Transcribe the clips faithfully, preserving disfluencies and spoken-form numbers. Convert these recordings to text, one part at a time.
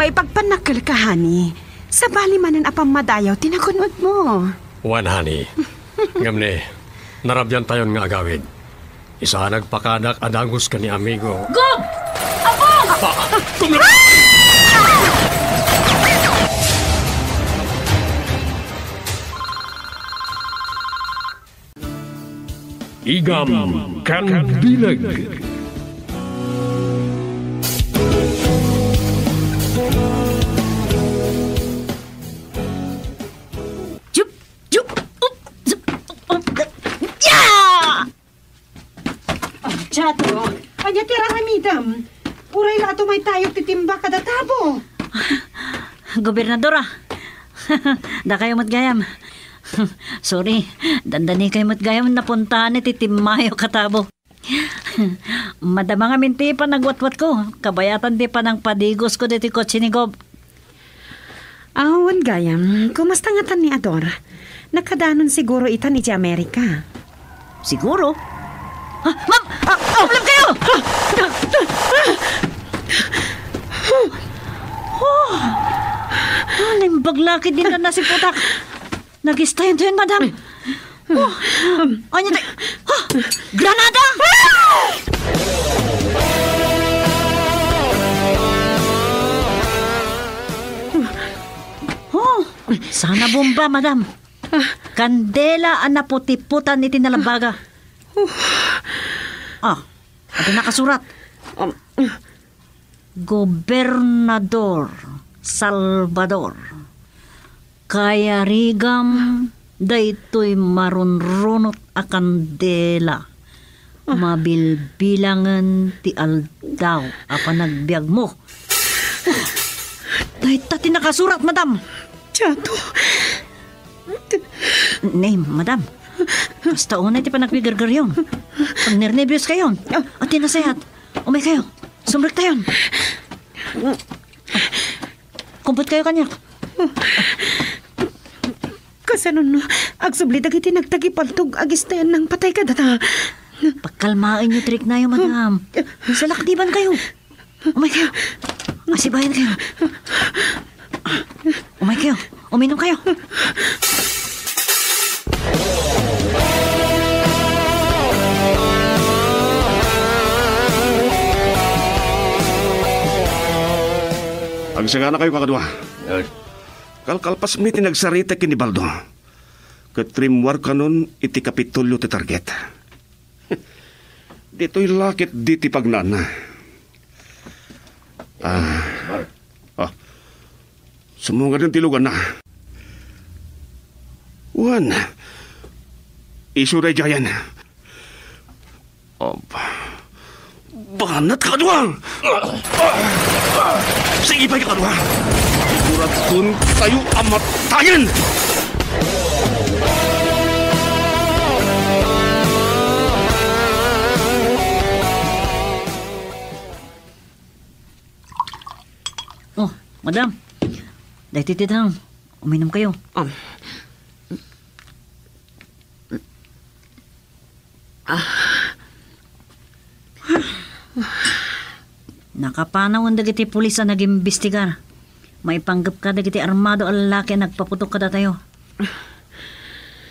Ipagpannakkelka, honey. Sabali manen a pammadayaw ti nagun-odmo. Wen, honey. Ngem ni, narabiantayon nga agawid. Isa a nagpakadak a dagus ken ni amigo. Gob! Apo! Ah, ah, kumla- Igam ken Bileg. Jup! Jup! Up! Zup! Up! Ya! Ah, Chato, ania ti ar-aramidem? Uray la tumay tayo ti timba kada tabo. Gobernador, ah. Dakayo met gayam. Sorry, dandani kayo met gayam napuntahan iti timmayo katabo. Madama ngamin ti panagwatwatko, kabayatan ti panangpadigosko diti kotse ni Gob. Awan gayam, kumasta ngatan ni Ador? Nakadanon siguro itan iti Amerika. Siguro? Ah, ma'am! Ah, ah, kayo! Oh! Ah, naimbag la ket dinta nasiputak. Nagistayan to yan, madam. Oh, anya tayo? Oh, granada! Oh, sana bomba, madam. Kandela a naputiputan iti nalabaga. Ah, adu nakasurat. Gobernador Salvador, kayarigam daytoy marunrunot a kandela. Mabilbilangen ti aldaw a panagbiagmo. Dayta ti nakasurat, madam. Chato. Ne, madam. Kasta unay ti panagbigargaryon. Pagnernebios kayon. At tinasayat. Umay kayo. Sumrek tayon. Kumpot kayo kaniak. Kasano no agsubli dagiti nagtagipaltog agistayan nang patay kadata? Pagkalmaenyo ti riknayo, madam. Salakdiban kayo. Umay kayo. Asibayan kayo. Umay kayo. Uminom kayo. Agsagana kayo, kakadua. Yes. Kalkalpasmi ti nagsarita ken ni Baldo. Ket rimmuarkanon iti Kapitolio ti target. Ditoy la ketdi ti pagnaanna. Ah. Ah. Sumungaden ti luganna. Wen, isu daydiayen. Aba, banat, kakadua! Sige pay, kakadua! Siguradon tayo a matayen! Oh, madam. Daytoy ti daong. Uminom kayo. Um. Ah. Nakapanawen dagiti pulis a nagimbestigar. Maipanggepka dagiti armado a lalaki a nagpaputok kadatayo.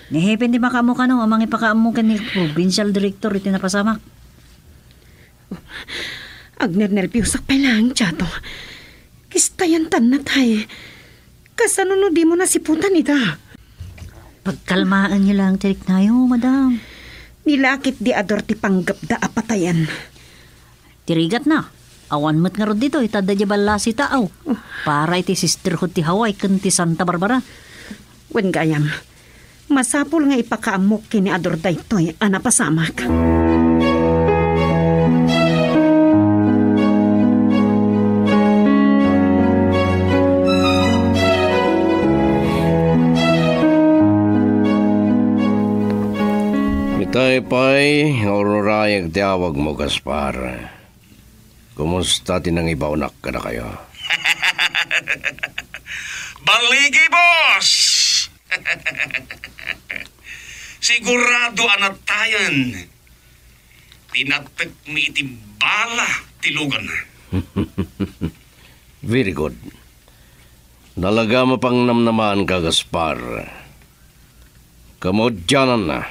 Ni Hepen ti makaammo kano a mangipakaammo ken ni provincial director iti napasamak. Agnernerbiusak pay laeng, Chato. Kistayan tan natay. Kasano no dimo nasiputan ida? Pagkalmaenyo laeng ti riknayo, madam. Nilakit di Ador ti panggepda a patayen. Ti rigatna, awan met ngarud ditoy, ta adda diay ballasi taaw. Para iti sisterhood ti Hawaii ken ti Santa Barbara. Wen gayam, masapul nga ipakaammok ken ni Ador daytoy a napasamak. Itay pay nga ururayag ti awagmo, Gaspar. Kumusta ti nangibaonak kadakayo? Balligi, boss! Sigurado a natayen. Pinatekmi iti bala ti lugan. Very good. Nalagam a pangnamnamaanka, Gaspar. Kamaudiananna,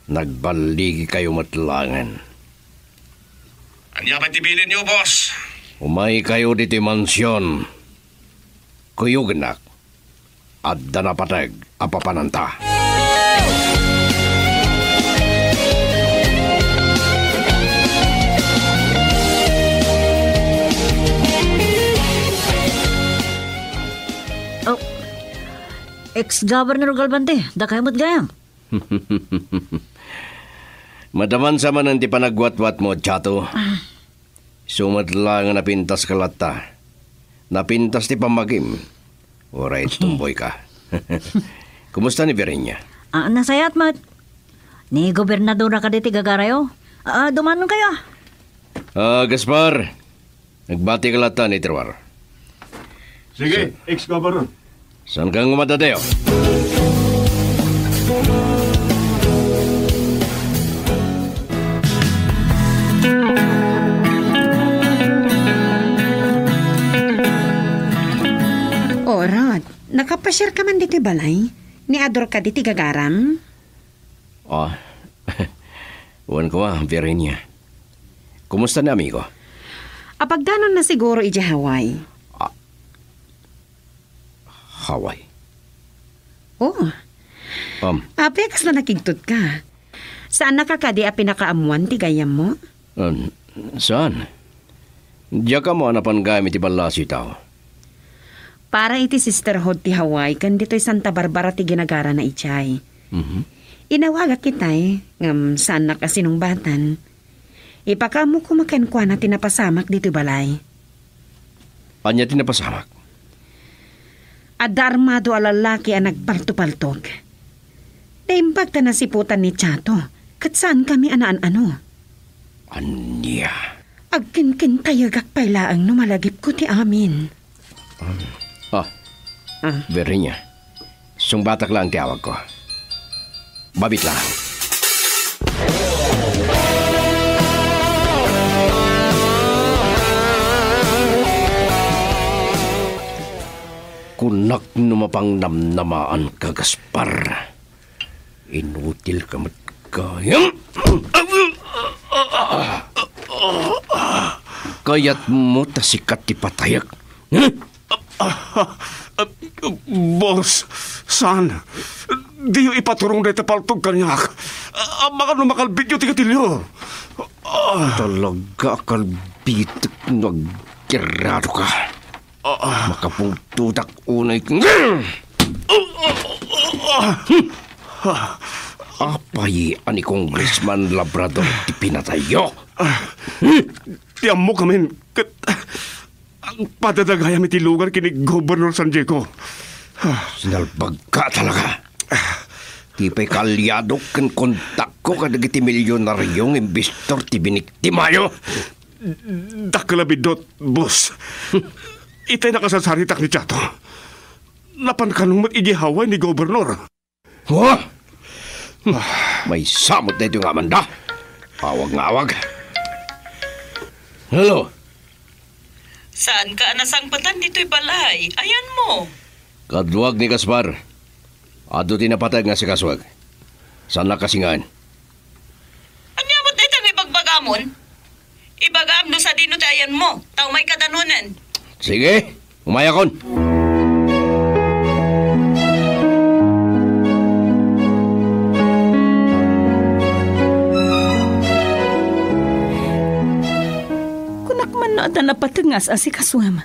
nagballigikayo met laengen. Ania pay ti bilinyo, boss? Umaykayo ditoy mansion. Kuyogennak. Adda napateg a papananta. Oh, ex-Governor Galvante, dakayo met gayam. Madaman sa manen ti panagwatwatmo, Chato. Isu met laeng a napintaska latta. Napintas ti pammagim. Uray tumboyka. Kumusta ni Virginia? Ah, nasayaat met. Ni gobernadora kadi ti gagarayo. Ah, dumanonkayo. Ah, Gaspar, nagbatika latta ni Teruar. Sige, ex-governor. Saanka nga umadadayo? O, Rod, nakapasiarka man ditoy balay? Ni Ador kadi ti gagaram? Ah, wen koma, Virginia. Kumusta ni amigo? Apagdanonna siguro idiay Hawaii. Ah, Hawaii? Oh. Um. Apay, kasla nakigtotka? Saannaka kadi a pinakaammoan ti gayyemmo? Um, saan? Diak ammo a napan gayam iti ballasiw ti tao. Para iti sisterhood ti Hawaii ken ditoy Santa Barbara ti ginagarana idiay. Mhm. Inawagak itay, ngem saannak a sinungbatan. Ipakaammo koma kenkuana ti napasamak ditoy balay. Ania ti napasamak? Adda armado a lallaki a nagpaltopaltog. Naimbag ta nasiputan ni Chato, ket saankami a naan-ano. Ania? Agkinkintayegak pay laeng no malagipko ti amin. Ah. Ah. Virginia, sungbatak laeng ti awagko. Babit laeng. Kunak no mapangnamnamaanka, Gaspar. Inutilka met gayam. Kayatmo ta sika ti patayek? Hmm? Ah, ah, ah, boss, saan? Diyo ipaturong dayta paltog kaniak. Ah, amangan no makalbityo ti gatilyo. Ah. Talaga a kalbitek no agkeradoka. Ah. Makapungtotak unay. Apay a ni Congressman Labrador ti pinatayyo? Ah, ti ammokamin ket agpadadagayam iti lugar ken ni Gobernador San Diego. Ah. Sinalbagka talaga. Ti pay kaalyadok ken kontakko kadagiti milionario nga imbestor ti biniktimayo. Dakkel a biddut, boss. Itay nakasarsaritak ni Chato. Napan kano met idiay Hawaii ni Gobernador. Huh? Maysa met daytoy nga amanda. Awag nga awag. Hello? Saanka a nasangpetan ditoy balay? Ayanmo? Kaduak ni Gaspar. Adu ti napateg nga asikasuek. Saannak a singaen. Ania met dayta nga ibagbagamon? Ibagam no sadino ti ayanmo, ta umayka danonen. Sige, umayakon. Kunak man no adda napateg nga as-asikasuem.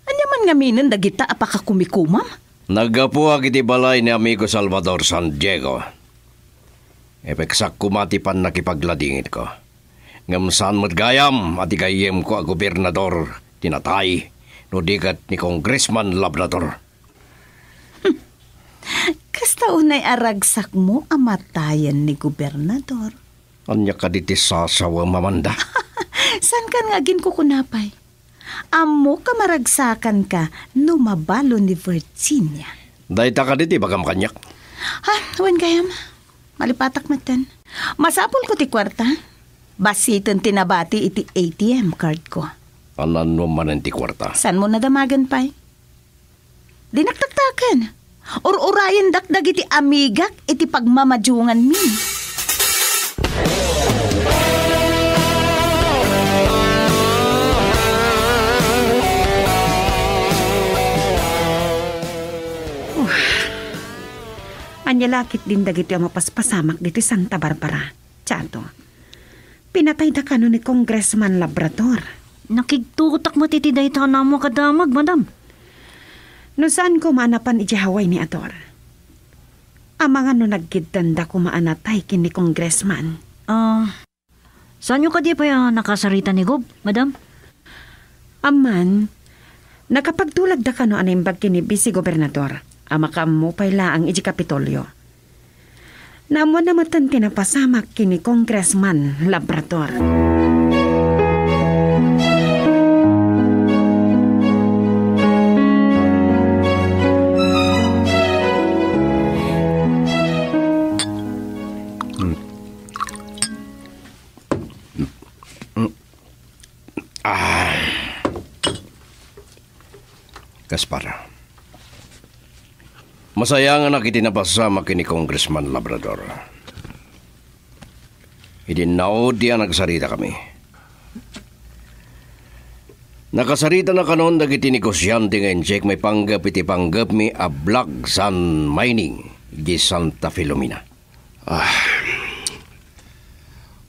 Ania man ngaminen dagita a pakakumikomam? Naggapuak iti balay ni Amigo Salvador San Diego. Ipeksak koma ti pannakipagladingitko. Ngem saan met gayam a ti gayyemko a gobernador ti natay, no di ket ni Congressman Labrador. Kasta unay a ragsakmo a matayen ni gobernador. Ania kadi ti sasawem, Amanda? Saankan nga aginkukuna pay? Ammok a maragsakanka no mabalo ni Virginia. Dayta kadi ti ibagam kaniak? Ha, wen gayam. Malipatak metten. Masapulko ti kuarta. Basiten ti nabati iti A T M cardko. Ananno manen ti kuarta? Saanmo nadamagen pay? Dinakdaktaken. Ur-urayendak dagiti amigak iti pagmamadiunganmi. Ania la ketdin dagitoy a mapaspasamak ditoy Santa Barbara, Chato? Pinatayda kano ni Congressman Labrador? Nakigtugotak met iti dayta a naammo a kadamag, madam. No saan koma a napan idiay Hawaii ni Ador? Amangan no nagkeddanda koma a natay ken ni Congressman? Ah, saanyo kadi pay a nakasarita ni Gob, madam? Amman, nakapagtulagda kano a naimbag ken ni Vice Gobernador a makaammo pay laeng iti Kapitolyo. Naammoanna metten ti napasamak ken ni Congressman Labrador. Ah. Gaspar, masayanganak iti napasamak ken ni Congressman Labrador. Idi naudi a nagsaritakami, nakasaritana kanon dagiti negosiante nga injek maipanggep iti panggepmi a Black Sand Mining iti Santa Filomena. Ah.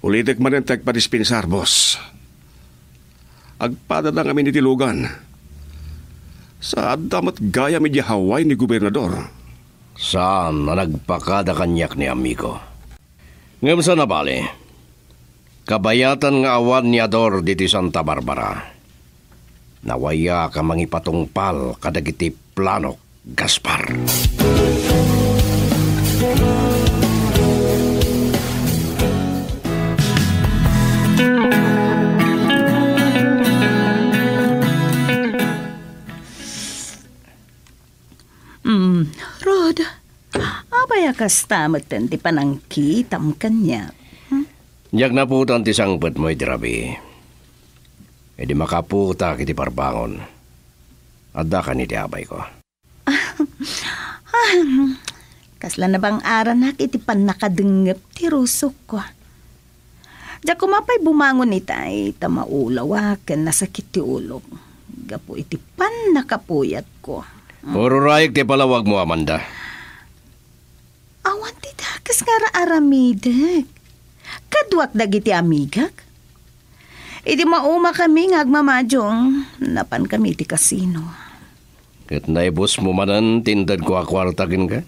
Ulitek manen ti agpadispensar, boss. Agpadada ngamin iti lugan. Sa adda met gayam idiay Hawaii ni Gobernador. Saan a nagpakada kaniak ni amigo. Ngem saan a bale, kabayatan nga awan ni Ador ditoy Santa Barbara. Nawayak a mangipatungpal kadagiti planok. Gaspar. Mm, Rod, apay a kasta metten ti panangkitam kaniak? Hmm? Diak naputan ti sangpetmo iti rabii. Idi makaputak iti parbangon, adda kan iti abayko. Ah, kasla nabang-aranak iti pannakadengngep ti rusokko. Diak koma pay bumangon itay ta maulawak ken nasakit ti ulok gapu iti pannakapuyatko. Ururayek ti palawagmo, Amanda. Awan ti dakes nga ar-aramidek. Kaduak dagiti amigak. Idi maumakami nga agmamadiong, napankami iti kasino. Ket naibusmo manen ti intedko a kuarta kenka?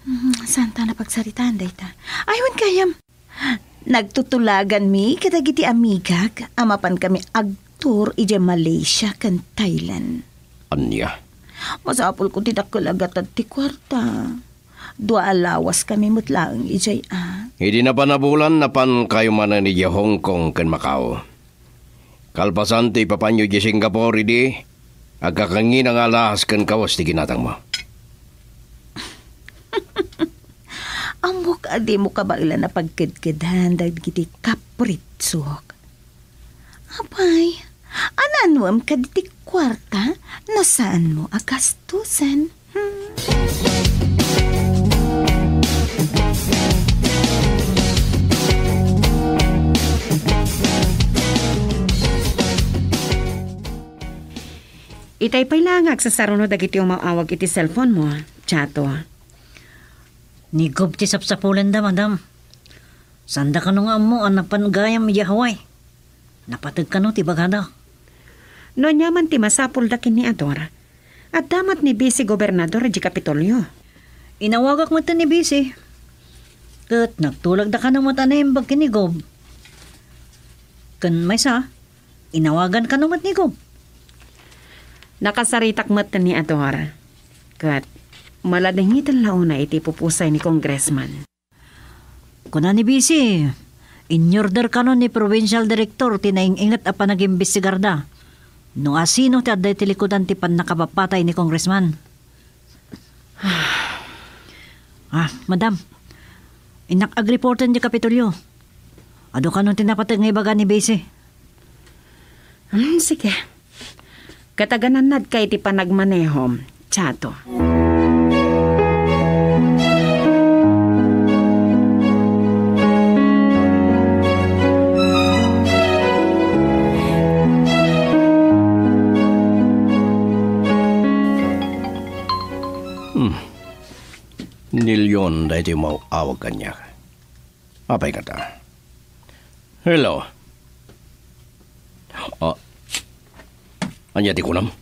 Mm, saanta a pagsaritaan dayta. Ay, wen gayam. Nagtutulaganmi kadagiti amigak a mapankami agtur idiay Malaysia ken Thailand. Ania? Masapulko ti dakkel a gatad ti kuarta. Dua a lawaskami met laeng idiay a. Idi napan a bulan, napankayo manen idiay Hong Kong ken Macau. Kalpasan ti ipapanyo idiay Singapore idi, agkakangina nga alahas ken kawes ti ginatangmo. Ammok a dimo kabaelan a pagkedkedan dagiti kapritsok. Apay, ananuem kadi ti kuarta no saanmo a gastusen? Hmm. Itay pay la nga agsasaruno dagiti umaw-awag iti cellphone mo, Chato. Ni Gob ti sapsapulenda, madam. Saanda kano nga ammo a napan gayam idiay Hawaii. Napateg kano ti bagada. No ania man ti masapulda ken ni Ador, adda met ni Vice Gobernador idiay Kapitolyo. Inawagak met ni Vice. Ket nagtulagda kano met a naimbag ken ni Gob. Ken maysa, inawagan kano met ni Gob. Nakasaritak met ni Ador. Ket maladingiten la unay iti pupusay ni Congressman. Kuna ni Vice, inorder kano ni Provincial Director ti naing-inget a panagimbestigarda no asino ti adda iti likudan ti pannakapapatay ni Congressman. Ah, madam, innak agreporten idiay Kapitolyo. Adu kano ti napateg nga ibaga ni Vice. Hmm, sige. Ket aganannadka iti panagmanehom, Chato. Hmm. Ni Leon daytoy maawag kaniak. Apay ngata? Hello. Ah, ania ti kunam?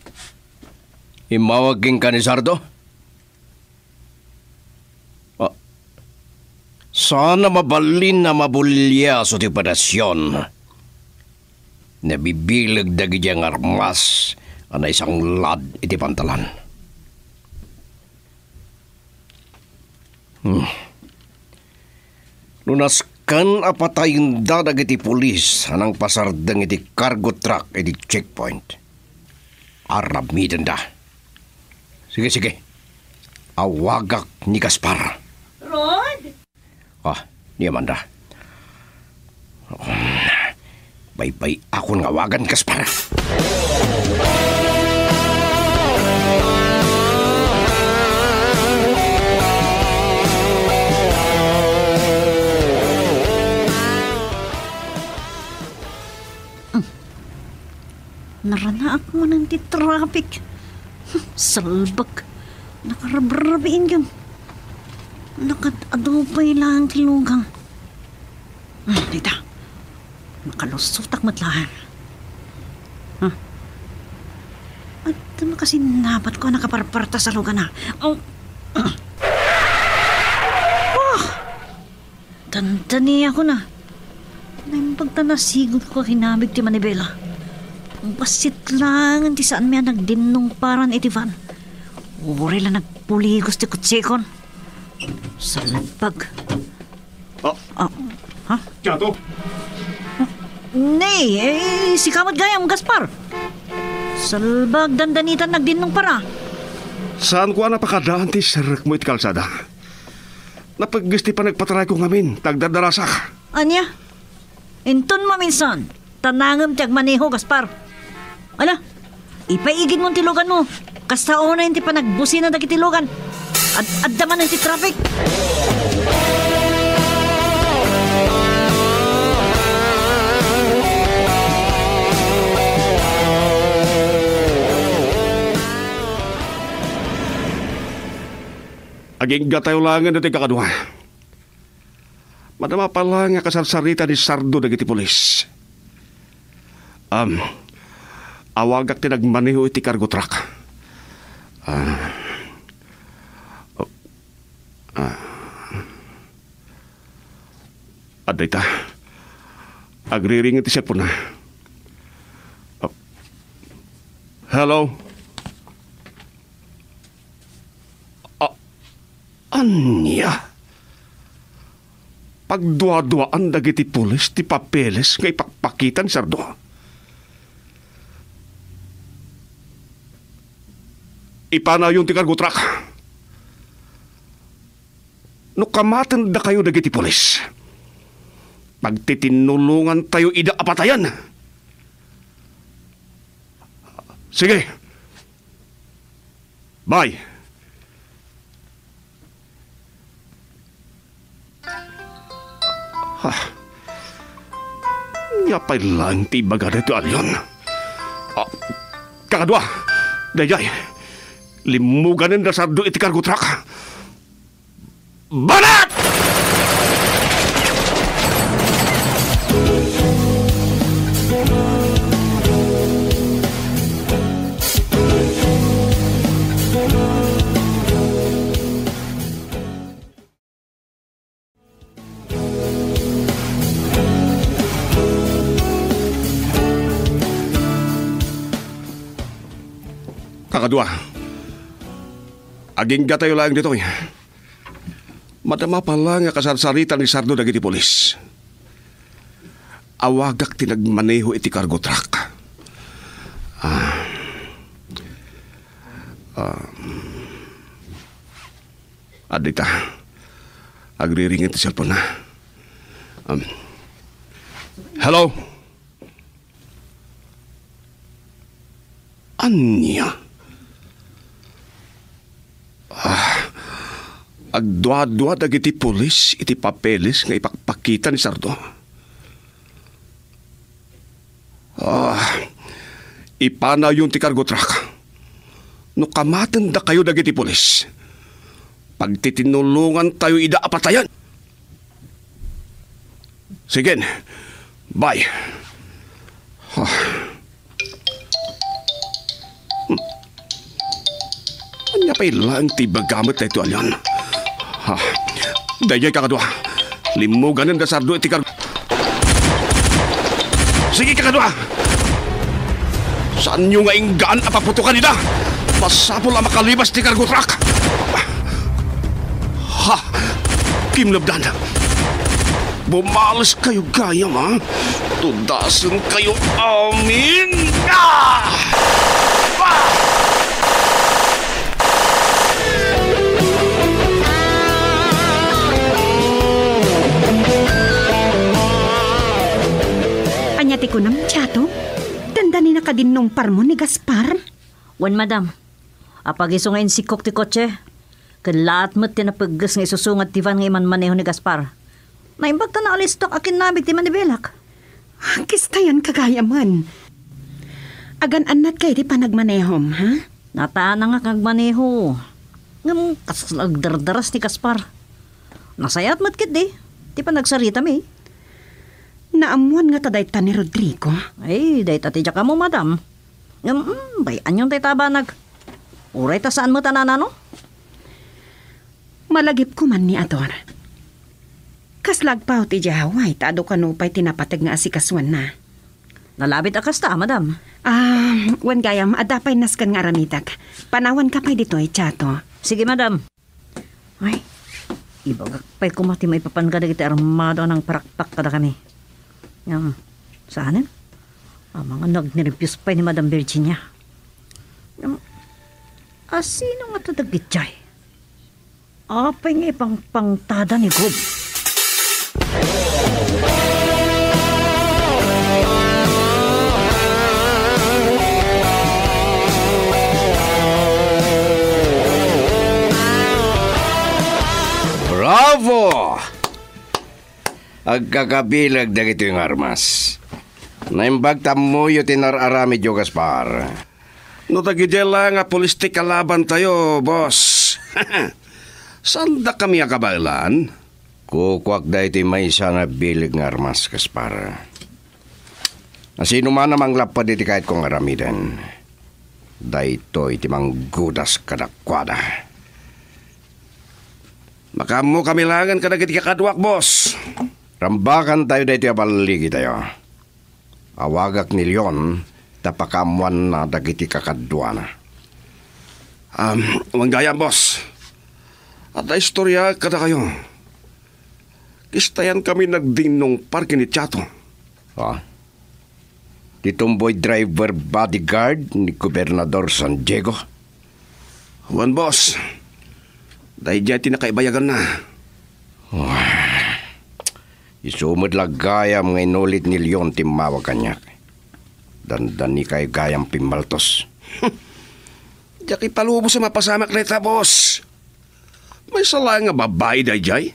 Immawag kenka ni Sardo? Ah, saan a mabalin a mabulliaso ti operasion. Nabibileg dagiti angarmas a naisanglad iti pantalan. Hmm. No nasken a patayenda dagiti pulis a nangpasardeng iti cargo truck iti checkpoint, aramidenda. Sige, sige. Awagak ni Gaspar. Rod? Ah, ni Amanda. Baybay-akon nga awagan, Gaspar. Naranaak manen ti traffic. Salbag. Nakarabrabiin yun. Nakad-adu pay laeng ti lugang. Hmm, dita. Makalusotak met laeng. Huh? Adda makasinabat ko a nakaparparta sa lugan, ah. Oh. Ah! Dandaniakon a. Naimbag ta nasigud ko a kinabig ti manibela. Bassit laeng ti saanmi a nagdinnungparan iti van. Uray la nagpuligos ti kotsekon. Salbag. Ah. Ah, ha? Chato? Nay, eh, sika met gayam, Gaspar. Salbag dandanitan nagdinnungpara. Saanko a napakadaan ti serrekmo iti kalsada. Napegges ti panagpatarayko ngamin, ta agdardarasak. Ania? Inton maminsan, tanangem ti agmaneho, Gaspar. Ala, ipaigidmon ti luganmo. Kasta unayen ti panagbusina dagiti lugan. Ad-, adda manen ti traffic. Aginggatayo laengen ditoy, kakadua. Madama pay laeng nga kasarsarita ni Sardo dagiti pulis. Um, awagak ti nagmaneho iti cargo truck. Ah. Ah. Adda ita. Agriring ti cellphone-na. Ah. Hello? Ah, ania? Pagduaduaan dagiti pulis ti papeles nga ipakpakita ni Sardo. Ipanayon ti cargo truck. No kamatendakayo dagiti pulis, pagtitinnulongantayo ida a patayen. Sige. Bye. Ah. Ania pay laeng ti ibaga daytoy a Leon? Ah, kakadua, daydiay, limmuganen da Sardo iti cargo truck. Banat! Kakadua, aginggatayo laeng ditoy. Madama pay laeng nga kasarsarita ni Sardo dagiti pulis. Awagak ti nagmaneho iti cargo truck. Ah. Ah. Adda ita. Agriring ti cellphone-na. Um, hello? Ania? Agduadua dagiti pulis iti papeles nga ipakpakita ni Sardo. Ah, ipanawyon ti cargo truck. No kamatendakayo dagiti pulis, pagtitinulongantayo ida a patayen. Sige, bye. Ah. Hmm. Ania pay laeng ti ibaga met daytoy a leon? Ha? Daydiay, kakadua. Limmuganen da Sardo iti kar-, Sige, kakadua! Saanyo nga inggaan a paputokan ida? Masapul a makalibas ti cargo truck. Ha? Kimlebdan. Bumales kayo gayam, ha? Tudasen kayo amin! Ah! Ah! Ania ti kunam, Chato? Dandani nakadinnungparmo ni Gaspar? Wen, madam. Apag-isu nga insikkok ti kotse, ket laat met ti napegges nga isusungad ti van nga imanmaneho ni Gaspar. Naimbag ta naalistok a kinnabig ti manibilak. Kistayan ka gayamen. Agan-annat kay ti panagmanehom, ha? Natanangak nga agmaneho. Ngem kas agdardaras ni Gaspar. Nasayaat met ketdi ti panagsaritami. Naammoan ngata dayta ni Rodrigo? Ay, dayta ti diak ammo, madam. Ngem, mm, bay-anyon tay tabanag. Uray ta saan met a nanano? Malagipko man ni Ador. Kasla agpaw ti idiay Hawaii ta adu kano pay ti napateg nga asikasuanna. Nalabit a kasta, madam. Ah, wen gayam, adda pay nasken nga aramidek. Panawanka pay ditoy, Chato. Sige, madam. Ay, ibagak pay koma ti maipapan kadagiti armado a nangparakpak kadakami. Ngem, saanen? Amangan no agnerbios pay ni Madam Virginia. Ngem, asino ngata dagiti jay? Apay nga ipangpangtada ni Gob? Bravo! Agkakabileg dagitoy nga armas. Naimbag ta ammoyo ti nar-aramidyo, Gaspar. No dagidiay la nga pulis ti kalabantayo, boss. Saandakami a kabaelan? Kukuak daytoy maysa nga bileg nga armas, Gaspar. Asinoman a manglapped iti kayatko nga aramiden, daytoy ti manggudas kadakuada. Makaammo kami laengen kadagiti kakaduak, boss. Rambakantayo daytoy a balligitayo. Awagak ni Leon ta pakaammoanna dagiti kakaduana. Um, wen gayam, boss. Adda istorya kadakayo. Kistayan kami nagdinnungpar ken ni Chato. Ah? Ti tomboy driver bodyguard ni Gobernador San Diego? Wen, boss. Daydiay ti nakaibayaganna. Wah. Isu met la gayam nga inulit ni Leon ti immawag kaniak. Dandani kay gayam pimmaltos. Diak ipalubos a mapasamak dayta, boss. Maysa laeng nga babai daydiay,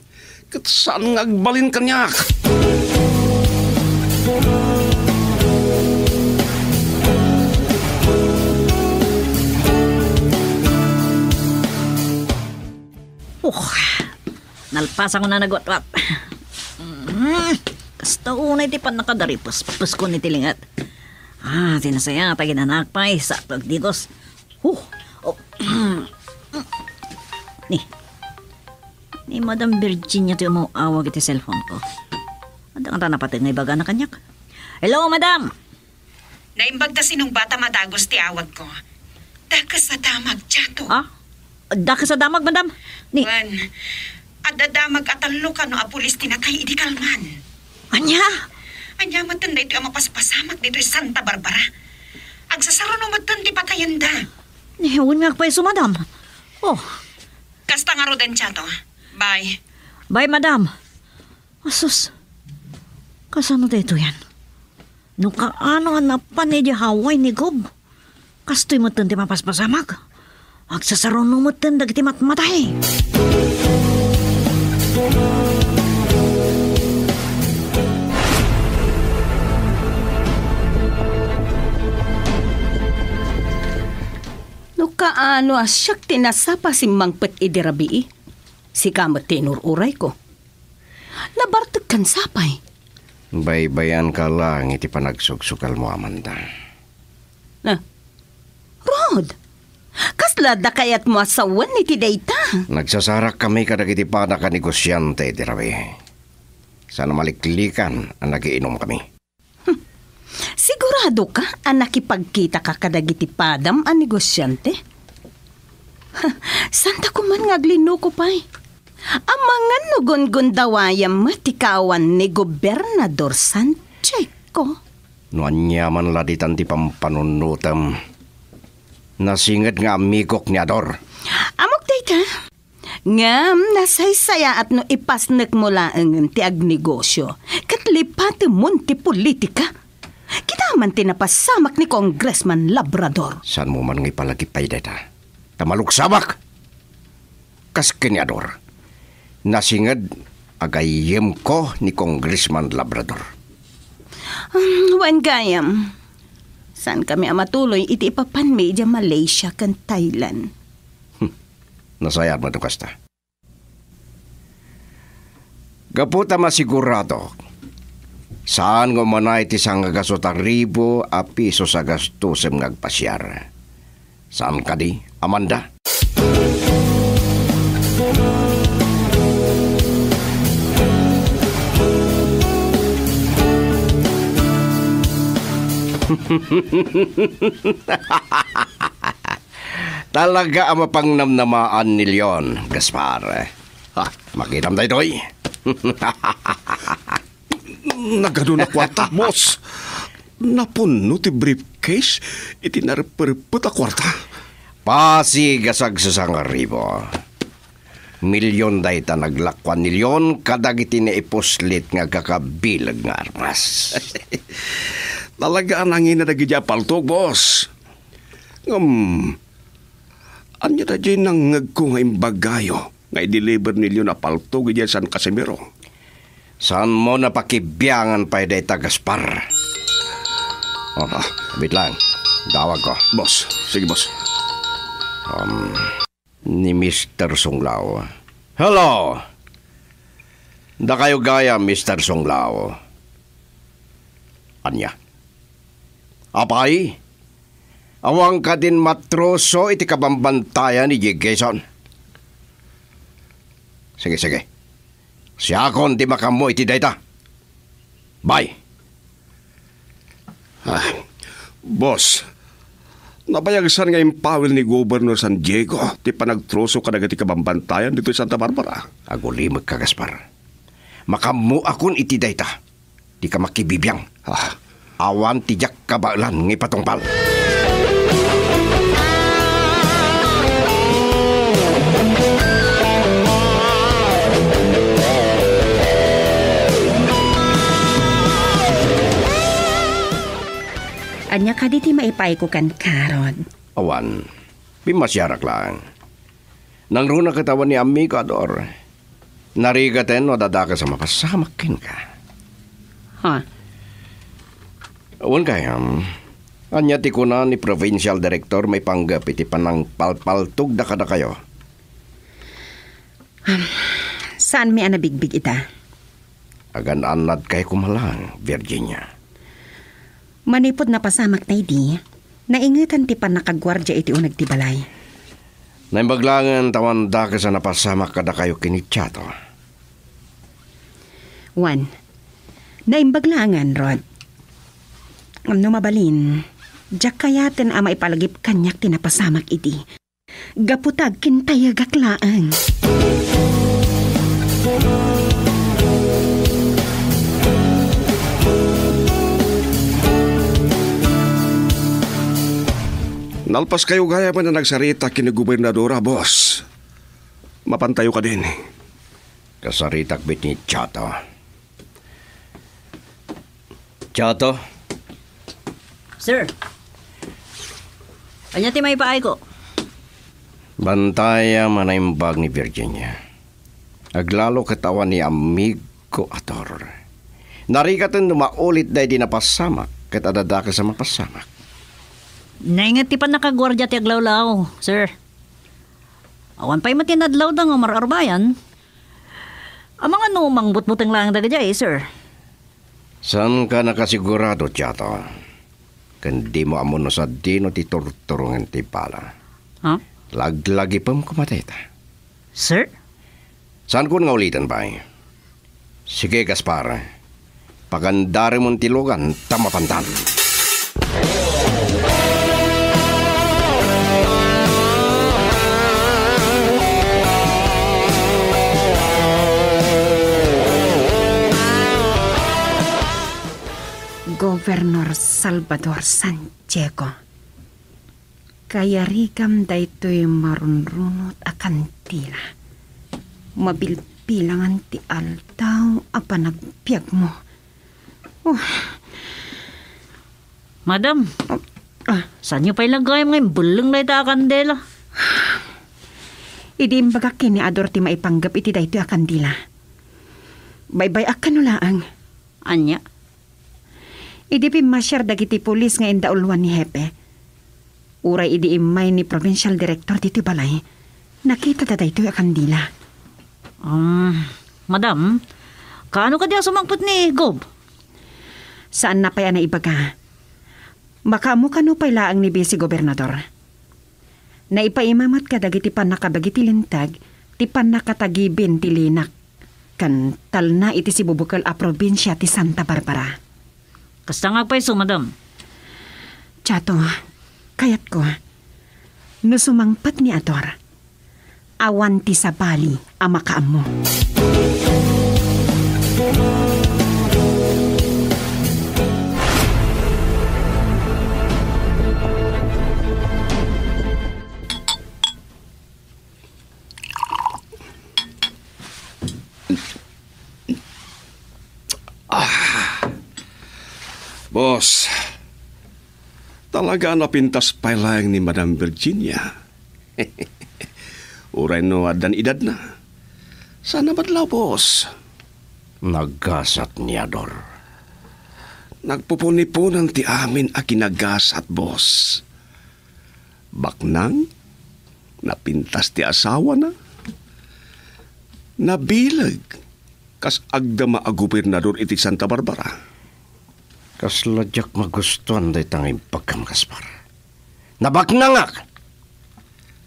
ket saan nga agbalin kaniak. Oh, nalpasan ko na nagwatwat. Mm, kasta unay ti pannakadaripuspuskon iti linget. Ah, sinasayaat a ginanak pay, sato agdigos. Huh! Oh. Ni, ni Madam Virginia ti umaw-awag iti cellphone ko. Adda ngata napateg nga ibagana kaniak. Hello, madam! Naimbag ta sinungbat a madagos ti awag ko. Dakes a damag, Chato. Ah? Dakes a damag, madam? Ni Wen, adda damag a tallo kano a pulis ti natay idi kalman. Ania? Ania metten daytoy a mapaspasamak ditoy Santa Barbara. Agsasaruno metten ti patayenda. Ni, wen nga agpayso, madam. Oh. Kasta ngaruden, Chato. Bye. Bye, madam. Asus, kasano daytoyen? No kaano a napan idiay Hawaii ni Gob, kastoy metten ti mapaspasamak. Agsasaruno metten dagiti matmatay. No kaano a siak ti nasapa simmangpet idi rabii, sika met ti inur-urayko. Nabartekkan sapay. Baybayanka lang iti panagsuksukalmo, Amanda. Na, Rod, kasla da kayatmo a sawen iti dayta? Nagsasarakkami kadagiti padak a negosiante iti rabii. Saan a maliklikan a nagiinumkami. Siguradoka a nakipagkitaka kadagiti padam a negosiante? Santa koman nga aglinuko pay. Amangan no gungundawayam met ti kaawan ni Gobernador San Chico. No aniaman la ditan ti pampanunnutem, nasinged nga amigok ni Ador. Ammok dayta. Ngem nasaysayaat no ipasnekmo laengen ti agnegosio ket lipatemon ti politika. Kitaem ti napasamak ni Congressman Labrador. Saanmo man nga ipalagip pay dayta? Ta maluksamak! Kas ken ni Ador, nasinged a gayyemko ni Congressman Labrador. Um, wen gayam, saankami a matuloy iti ipapanmi idiay Malaysia ken Thailand. Hmm. Nasayaat met no kasta. Gapu ta masiguradok, saan nga umuna iti sangagasut a ribu a pisos a gastosem nga agpasiar. Saan kadi, Amanda? Talaga a mapangnamnamaan ni Leon, Gaspar. Ha, makitam daytoy. Nagano a kuarta, boss? Napunno ti briefcase iti narepreppet a kuarta. Pasig a sagsasangaribo. Milyon dayta naglakuan ni Leon kadagiti naipuslit nga agkakabileg nga armas. Talaga a nangina dagiti a paltog, boss. Ngem, ania daydiay nangngegko nga imbagayo nga i-deliver ni Leon a paltog idiay San Casimiro? Saanmo napakibiangan pay dayta, Gaspar? Oh, ah, wait lang. Dawagko. Boss. Sige, boss. Um, ni Mister Sunglao. Hello! Dakayo gayam, Mister Sunglao. Ania? Apay? Awan kadin matroso iti kabambantayan idiay Quezon? Sige, sige. Siakon ti makaammo iti dayta. Bye. Ah, boss, nabayagsan nga impawil ni Gobernador San Diego ti panagtroso kadagiti kabambantayan ditoy Santa Barbara. Agulimekka, Gaspar. Makaammoakon iti dayta. Dika makibibiang. Ah. Awan ti diak kabaelan nga ipatungpal. Ania kadi ti maipaayko kenka, Rod? Awan. Pimmasiarak laeng. Nangruna ket awan ni Amigo Ador. Narigaten no adda dakes a mapasamak kenka. Ha? Wen gayam, ania ti kuna ni Provincial Director maipanggep iti panangpalpaltogda kadakayo? Saanmi a nabigbig ita. Agan-annadkay koma laeng, Virginia. Manipud napasamakna idi, naingetan ti pannakaguardia iti uneg ti balay. Naimbag laengen ta awan dakes a napasamak kadakayo ken ni Chato. Wen, naimbag laengen, Rod. Ngem no mabalin, diak kayaten a maipalagip kaniak ti napasamak idi. Gapu ta agkintayegak laeng. Nalpaskayo gayam a nagsaritak ken ni Gobernadora, boss. Mapantayo kadin. Kasaritak met ni Chato. Chato? Sir, ania ti maipaayko? Bantayam a naimbag ni Virginia. Aglalo ket awan ni amigko a Tor. Narigaten no maulit daydi napasamak ket adda dakes a mapasamak. Nainget ti pannakaguardia ti aglawlaw, sir. Awan pay met inadlawda nga mar-arbayan. Amangan no mangbutbuteng laeng dagijay, sir. Saanka nakasigurado, Chato? Ken dimo ammo no sadino ti turturongen ti bala. Ha? Laglagipem koma dayta. Sir? Saankon nga uliten, bay? Sige, Gaspar. Pagandaremon ti lugan ta mapandan. Gobernador Salvador San Diego, kayarigam daytoy marunrunot a kandila. Mabilbilangan ti aldaw a panagbiagmo. Oh. Madam, ah, saanyo pay la gayam nga imbelleng dayta a kandela? Idi imbagak ken ni Ador ti maipanggep iti daytoy a kandila, baybay-ak kano laeng. Ania? Idi pimmasiar dagiti pulis nga indauluan ni Hepe, uray idi immay ni Provincial Director ditoy balay, nakitada daytoy a kandila. Um, Madam, kaano kadi a sumangpet ni Gob? Saanna pay a naibaga. Makaammo kano pay laeng ni Vice Gobernador. Naipaima met kadagiti pannakabagi ti linteg ti pannakatagibin ti linak ken talna iti sibubukel a probinsia ti Santa Barbara. Kasta nga agpayso, madam. Chato, kayatko, no sumangpet ni Ador, awan ti sabali a makaammo. Ah. Boss, talaga a napintas pay laeng ni Madam Virginia. Uray no addan edadna. Saan a madlaw, boss? Nagasat ni Ador. Nagpupuniponan ti amin a kinagasat, boss. Baknang, napintas ti asawana. Nabileg, kas agdama a gobernador iti Santa Barbara. Kasla diak magustuan dayta nga imbagam, Gaspar. Nabaknangak!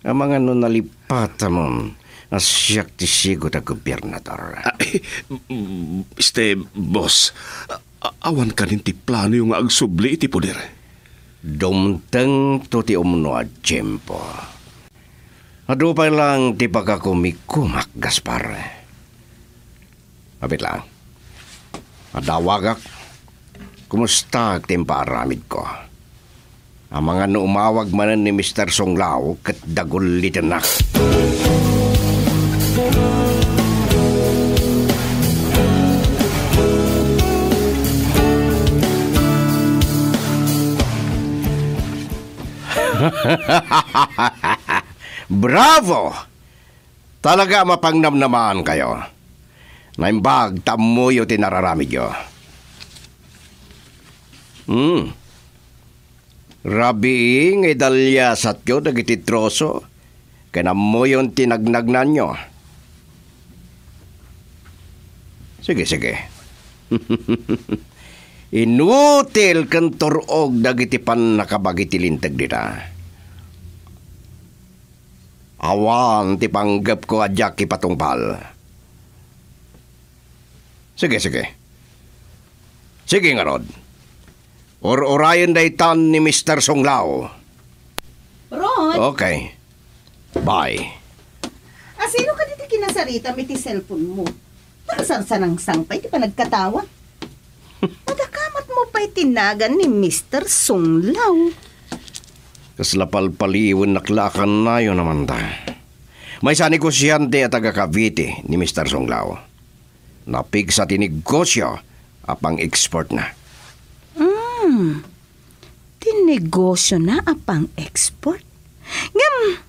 Amangan no nalipatamon a siak ti sigud a gobernador. Ah, eh, este, boss, a-, awan kanin ti planoyo nga agsubli iti poder? Dumtengto ti umno a tiempo. Adu pay lang ti pagkakumikumak, Gaspar. Apit lang. Adawagak. Kumusta ti impaaramidko? Amangan no umawag manen ni Mister Sunglaw ket dagullitennak. Bravo! Talaga a mapangnamnamaankayo. Naimbag ta ammoyo ti nararamidyo. Hmm. Rabii nga idaliasatyo dagiti troso ken ammoyon ti nagnagnanyo. Sige, sige. Inutil ken tur-og dagiti pannakabagi ti linteg dita. Awan ti panggepko a diak ipatungpal. Sige, sige. Sige ngarud. Ur-urayen daytan ni Mister Sunglaw. Ron? Okay. Bye. Asino kadi ti kinasaritam iti cellphone mo? Nakasarsanangsang pay ti panagkatawa. Madakamat mo pay ti nagan ni Mister Sunglaw. Kasla palpaliwennak la a kanayon a manda. Maysa a negosiante a taga Cavite ni Mister Sunglaw. Napigsa ti negosio a pang-exportna. Hmm. Ti negosiona a pang-export? Ngem,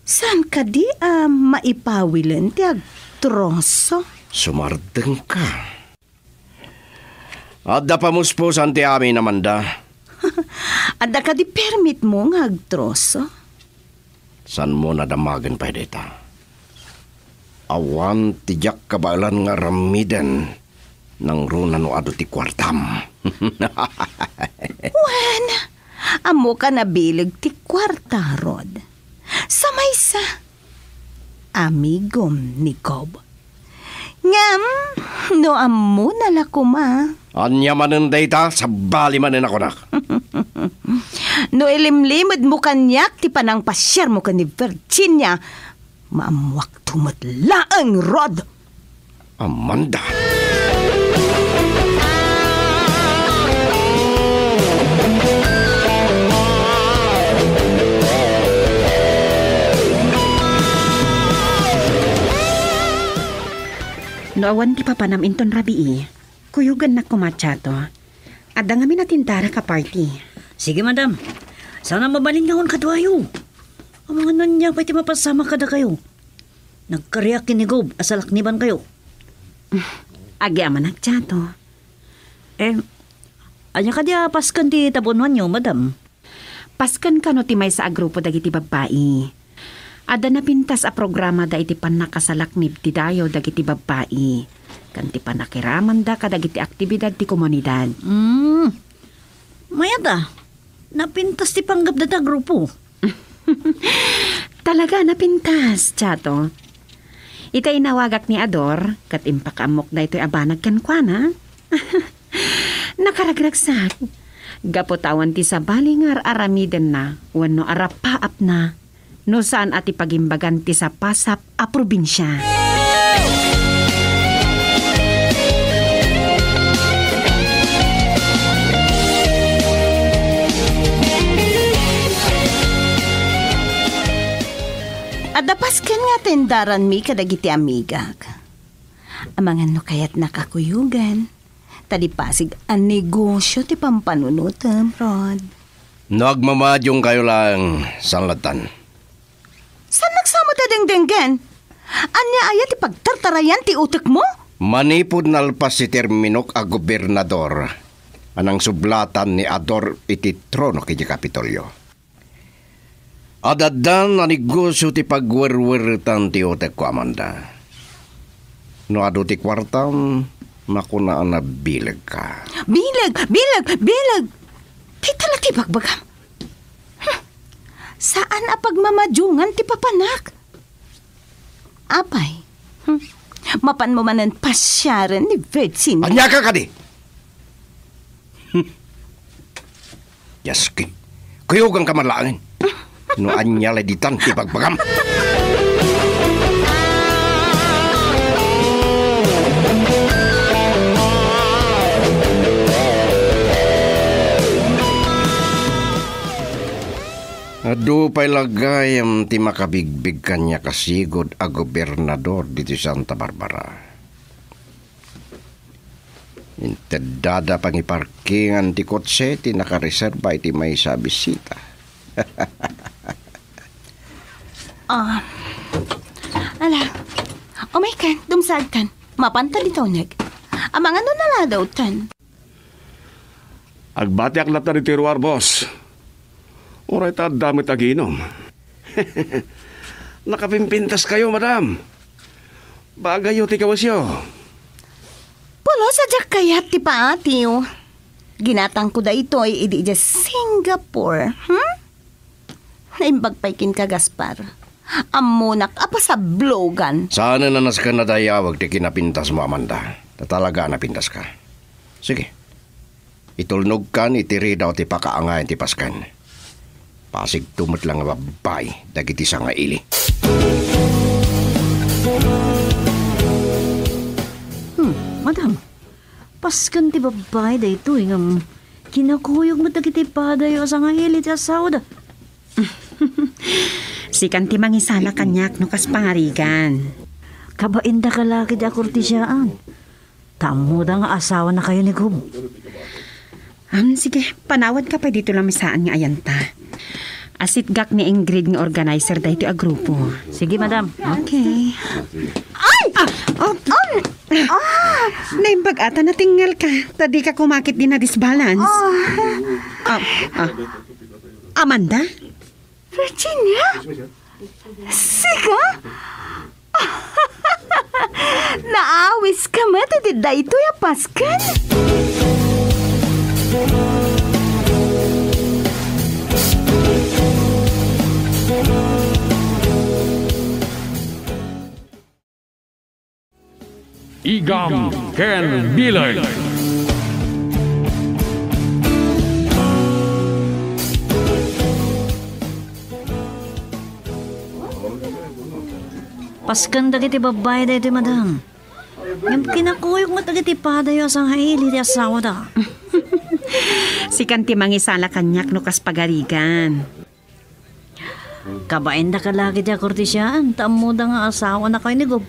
saan kadi a maipawilen ti ag-, Troso? Sumardengka. Adda pamuspusan ti amin, Amanda. Adda kadi permitmo nga agtroso? Saanmo nadamagen pay dayta? Awan ti diak kabaelan nga aramiden nangruna no adu ti kuartam. Wen, ammoka nabileg ti kuarta, Rod. Sa maysa, amigom ni Gob. Ngem, no ammona la koma. Ania manen dayta? Sabali manen a kunak. No ilimlimedmo kaniak ti panangpasiarmo ken ni Virginia, maammoakto met laeng, Rod. Amanda. No awan ti papanam inton rabii, kuyogannak koma, Chato. Adda ngamin a tindarak a party. Sige, madam. Saan a mabalin nga awan kaduayo. Amangan ania pay ti mapasamak kadakayo. Nagkariak ken ni Gob a salaknibankayo. Agyamanak, Chato. Eh, ania kadi a pasken ti tabunuanyo, madam? Pasken kano ti maysa a grupo dagiti babbai. Adda napintas a programada iti pannakasalaknib ti dayaw dagiti babbai, ken ti pannakiramanda kadagiti aktibidad ti komunidad. Mm. Mayat a, napintas ti panggepda ta grupo. Talaga, napintas, Chato. Ita inawagak ni Ador, ket impakaammok daytoy a banag kenkuana. Nakaragragsak. Gapu ta awan ti sabali nga ar-aramidenna wenno arapaapna no saan a ti pagimbagan ti sapasap a probinsia. Adda pasken nga atendaranmi kadagiti amigak. Amangan no kayatnak a kuyogan, ta di pasig a negosio ti pampanunotem, Rod. No agmamadiongkayo laeng, saan lattan? Saan nagsamat a dengdenggen? Ania aya ti pagtartarayan ti utekmo? Manipud nalpas ti terminok a gobernador a nangsublatan ni Ador iti trono iti Kapitolio, ad-addan a negosio ti pagwerweretan ti utekko, Amanda. No adu ti kuartam, makuna a nabilegka. Bileg! Bileg! Bileg! Dayta la ti bagbagam. Hmm. Saan a pagmamadiongan ti papanak. Apay, hmm, mapanmo manen pasiaren ni Virginia? Ania ka kadi? Hmm. Yaski, kuyoganka man laengen. No ania la ditan ti bagbagam. Adu pay la gayam ti makabigbig kaniak a sigud a gobernador ditoy Santa Barbara. Inteddada pangiparkingan ti kotse ti nakareserba iti maysa a bisita. Ah. Ala. Umaykan, dumsagkan. Mapanta dita uneg. Amangan no naladawtan. Agbatiak latta ditoy ruar, boss. Uray ta adda met aginom. Nakapimpintaskayo, madam. Bagayyo ti kawesyo. Pulos a diak kayat ti paatiyo. Ginatangko daytoy idi idiay Singapore. Hmm? Naimbag pay kenka, Gaspar. Ammonak a pasablogan. Saanen a nasken a dayawek ti kinapintasmo, Amanda. Ta talaga a napintaska. Sige. Itulnogkan iti ridaw ti pakaangayan ti pasken. Pasigto met la nga babbai dagiti sangaili. Hmm, madam. Pasken ti babbai daytoy ngem kinakuyog met dagiti padayo a sangaili ti asawada. Sikan ti mangisala kaniak no kas pangarigan. Kabainda ka la ket a kurtisiaan. Ta ammoda nga asawanakayo ni Gob. Am, sige, panawadka pay ditoy lamisaan nga ayanta. Asitgak ni Ingrid nga organizer daytoy a grupo. Sige, madam. Okay. Ay! Oh, ah! Naimbag a ta natingal ka, ta dika kumakit di nadisbalance. Ah. Ah, ah. Amanda? Virginia? Sika? Naawiska met iti daytoy a pasken? Igam ken Bileg. Pasken dagiti babbai daytoy, madam. Ngem kinakuyog met dagiti padayo a sangaili ti asawada. Sikan ti mangisala kaniak no kas pagarigan. Kabain daka la iti akortesiaan, ta ammoda nga asawanakayo ni Gob.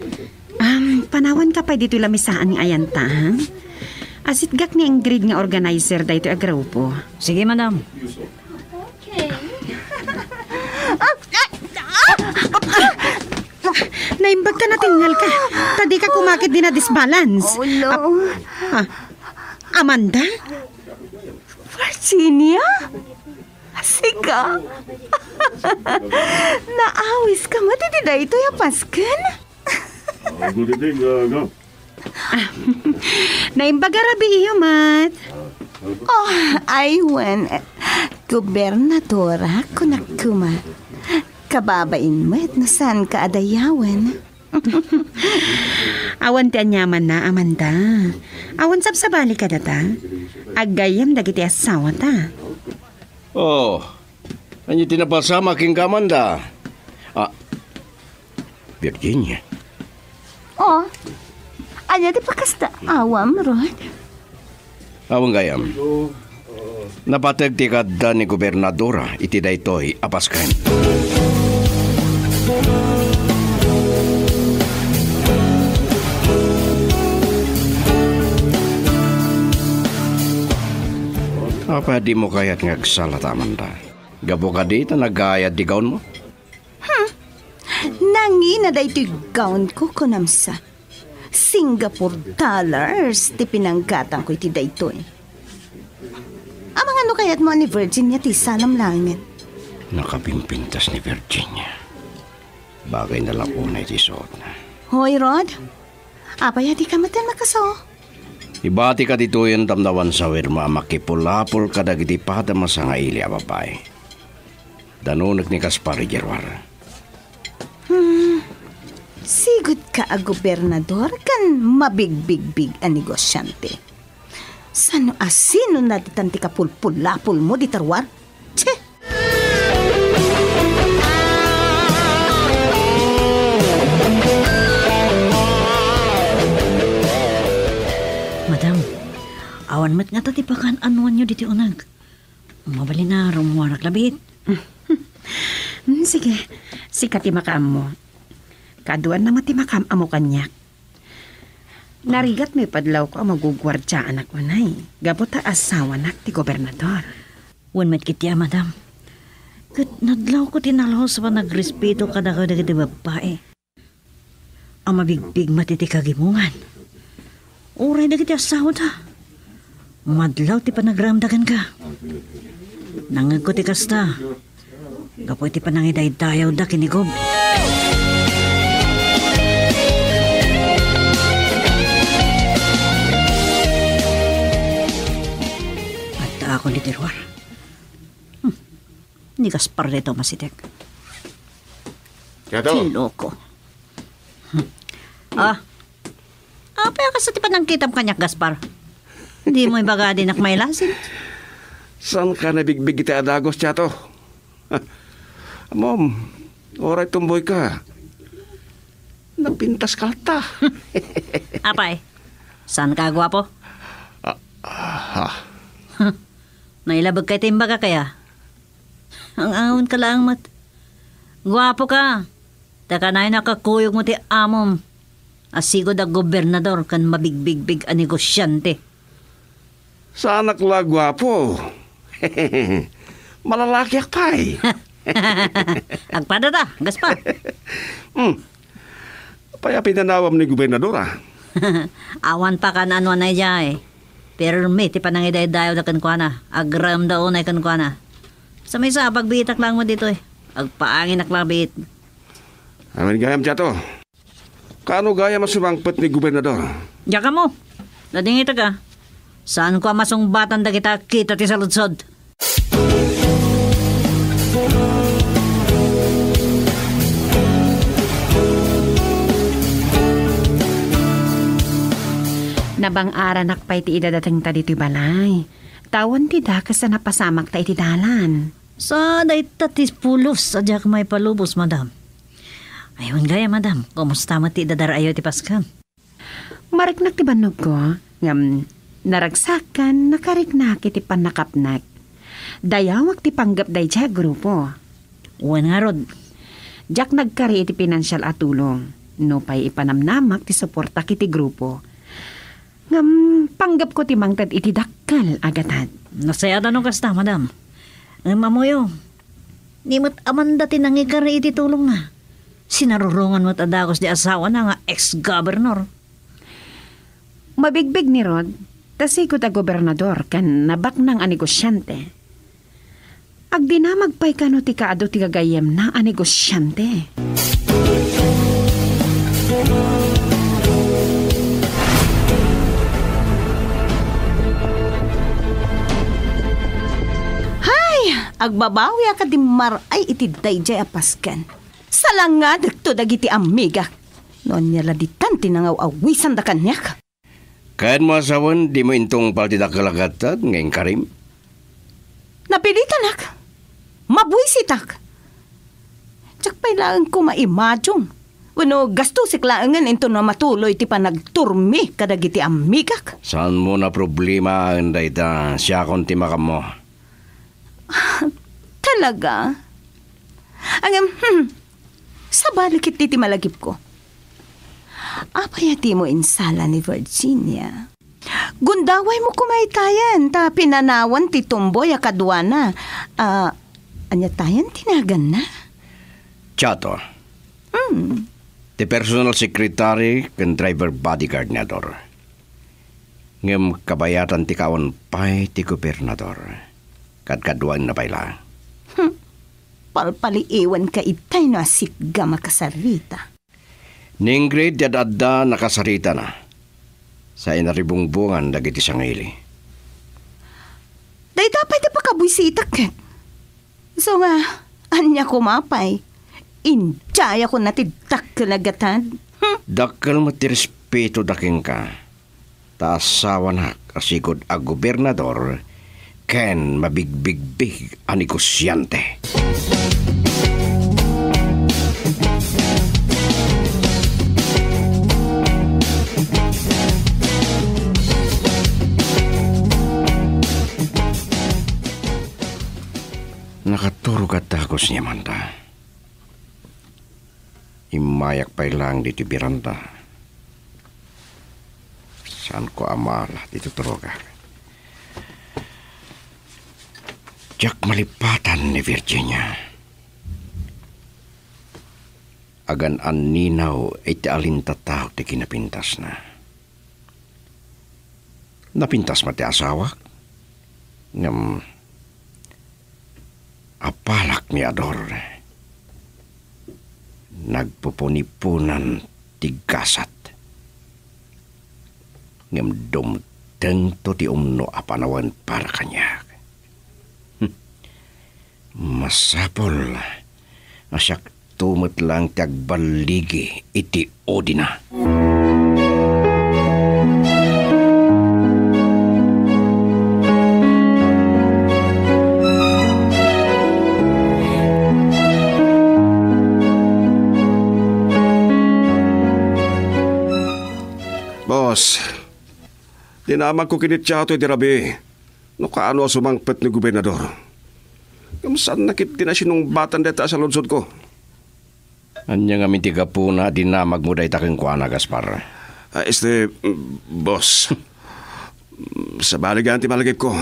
Am, panawanka pay ditoy lamisaan nga ayantan? Asitgak ni Ingrid nga organizer daytoy a grupo. Sige, madam. Okay. Naimbag ka, natingal ka. Ta dika kumakit di nadisbalance. Oh, no. Ah, ah, Amanda? Virginia? Sika? Naawiska met iti daytoy a pasken? Aguditing, ah, Gab. Naimbag a rabii met. Oh, ay wen. Gobernadora, kunak koma. Kababain met no saanka a dayawen. Awan ti aniamanna, Amanda. Awan sabsabali kadata. Aggayyem dagiti asawata. Oh, ania ti napasamak kenka, Amanda? Ah, Virginia. Oh, ania ti pakasda awam, Rod? Awan gayam. Napateg ti kaadda ni Gobernadora iti daytoy a pasken. Apay a dimo kayat nga agsalata, Amanda? Gapu kadi ta nagayad ti gawnmo? Hmm. Nangina daytoy gownko, kunamsa. Singapore dollars ti pinanggatangko iti daytoy. Amangan no kayatmo a ni Virginia ti isalam laengen. Nakapimpintas ni Virginia. Bagayna la unay ti isuotna. Hoy, Rod. Apay a dika met makasao? Ibatika ditoyen tapno awan sawirmo a makipulapol kadagiti padam a sangaili a babbai. Danunek ni Gaspar idiay ruar. Hmm. Sigudka a gobernador ken mabigbigbig a negosiante. Saan no asino naditan ti kapulpulapolmo dita ruar? Che! Madam, awan met ngata ti pakaan-anoanyo ditoy uneg. Mabalin a rummuarak labiit. Hmm, sige, sika ti makaammo. Kaduaanna met ti makaam-ammo kaniak. Narigatmo ipad lawko a maguguardiaanak unay, gapu ta asawanak ti gobernador. Wen met ketdi a, madam. Ket nadlawko ti nalus a panagrespeto kadakayo dagiti babbai a mabigbig met iti kagimongan. Uray dagiti asawada. Madlaw ti panagraemda kenka. Nangngegko ti kasta gapu iti panangidaydayawda ken ni Gob. Addaakon iti ruar. Hmm. Ni Gaspar daytoy a masitek. Chato. Ti loko. Hmm. Ah. Apay a kasta ti panangkitam kaniak, Gaspar? Dimo ibaga a dinak mailasin. Saanka nabigbig iti adagus, Chato? Ammom, uray tumboyka. Napintaska latta. Apay, saanka a guapo? Ah, ah. Nailabegka iti imbagak aya? Ang-angonka laeng met. Guapoka. Ta kanayon a kakuyogmo ti amom a sigud a gobernador ken mabigbigbig a negosiante. Saanak la a guapo. Malalakiak pay. Agpadata, Gaspar. Hmm. Pay a pinanawam ni gobernador, a? Awan pakan-anoan idiay. Pirmi ti panangidaydayawda kenkuana. Agraemda unay kenkuana. Sa maysa, pagbiitak laeng met ditoy. Agpaanginak laeng biit. Amin gayam, Chato. Kaano gayam a sumangpet ni gobernador? Diak ammo. Nadingitek a. Saanko a masungbatan dagita kita ti saludsod. Nabang-aranak pay ti idadatengta ditoy balay. Tawen ti dakes a napasamakta iti dalan. Sa dayta ti pulos a diak maipalubos, madam. Ay, wen gayam, madam, kumusta met ti idadarayo ti Paskan? Mariknak ti bannogko, ngem naragsakan, nakariknak iti pannakapnek. Dayawak ti panggep daydiay a grupo. Wen ngarud, diak nagkari iti pinansial a tulong. Nupay ipanamnamak ti suportak iti grupo. Ngem panggepko ti mangted iti dakkel a gatad. Nasayaat no kasta, madam. Ngem ammoyo, ni met Amanda ti nangikari iti tulongna. Sinarurongan met a dagus di asawana nga ex-governor. Mabigbig ni Rod, ta sigud a gobernador ken nabaknang a negosiante. Agdinamag pay kano ti kaadu ti gagayyemna a negosiante. Hay! Agbabawiak a dimmar-ay iti daydiay a Pasken. Salangadekto dagiti amigak. No ania la ditan ti nangaw-awisanda kaniak. Kayatmo a sawen, dimo intungpal ti dakkel a gatad nga inkarim? Napilitanak. Mabuisitak. Diak pay laeng koma imadium. Wenno gastosek laengen inton no matuloy ti panagturmi kadagiti amigak. Saanmo a problema dayta, siakon ti makammo. Talaga? Ngem, hmm, sabali ketdi ti malagipko. Apay a dimo insala ni Virginia? Gundawaymo koma itayen ta pinanawan ti tumboy a kaduana. Ah, ania tayen ti naganna? Chato. Hmm. Ti personal secretary ken driver bodyguard ni Ador. Ngem kabayatan ti kaawan pay ti gobernador. Kadkaduaenna pay la. Hmm. Palpaliiwanka itay no a sika makasarita. Ni Ingrid ti ad-adda nakasaritana. Sa inaribungbongan dagiti sangili. Dayta pay ti pakabuisitak ket. Isu nga, ania koma pay? Indiayakon ti dakkel a gatad. Hmm? Dakkel met ti respetoda kenka. Ta asawanak a sigud a gobernador ken mabigbigbig a negosiante. Nakaturog a dagus ni Amanda. Immayak pay laeng ditoy beranda. Saanko a maala ti tuturogak. Diak malipatan ni Virginia. Agan-anninaw iti alintataok ti kinapintasna. Napintas met ti asawak. Ngem, apalak ni Ador. Nagpupuniponan ti gasat. Ngem dumtengto ti umno a panawen para kaniak. Hmm. Masapul a siakto met laeng ti agballigi iti udina. Boss, dinamagko ken ni Chato idi rabii no kaano a sumangpet ni gobernador. Ngem saanna ketdi a sinungbatan dayta a saludsodko. Ania ngamin ti gapuna a dinamagmo dayta kenkuana, Gaspar? Ah, este, mm, boss. Sabali gayam ti malagipko.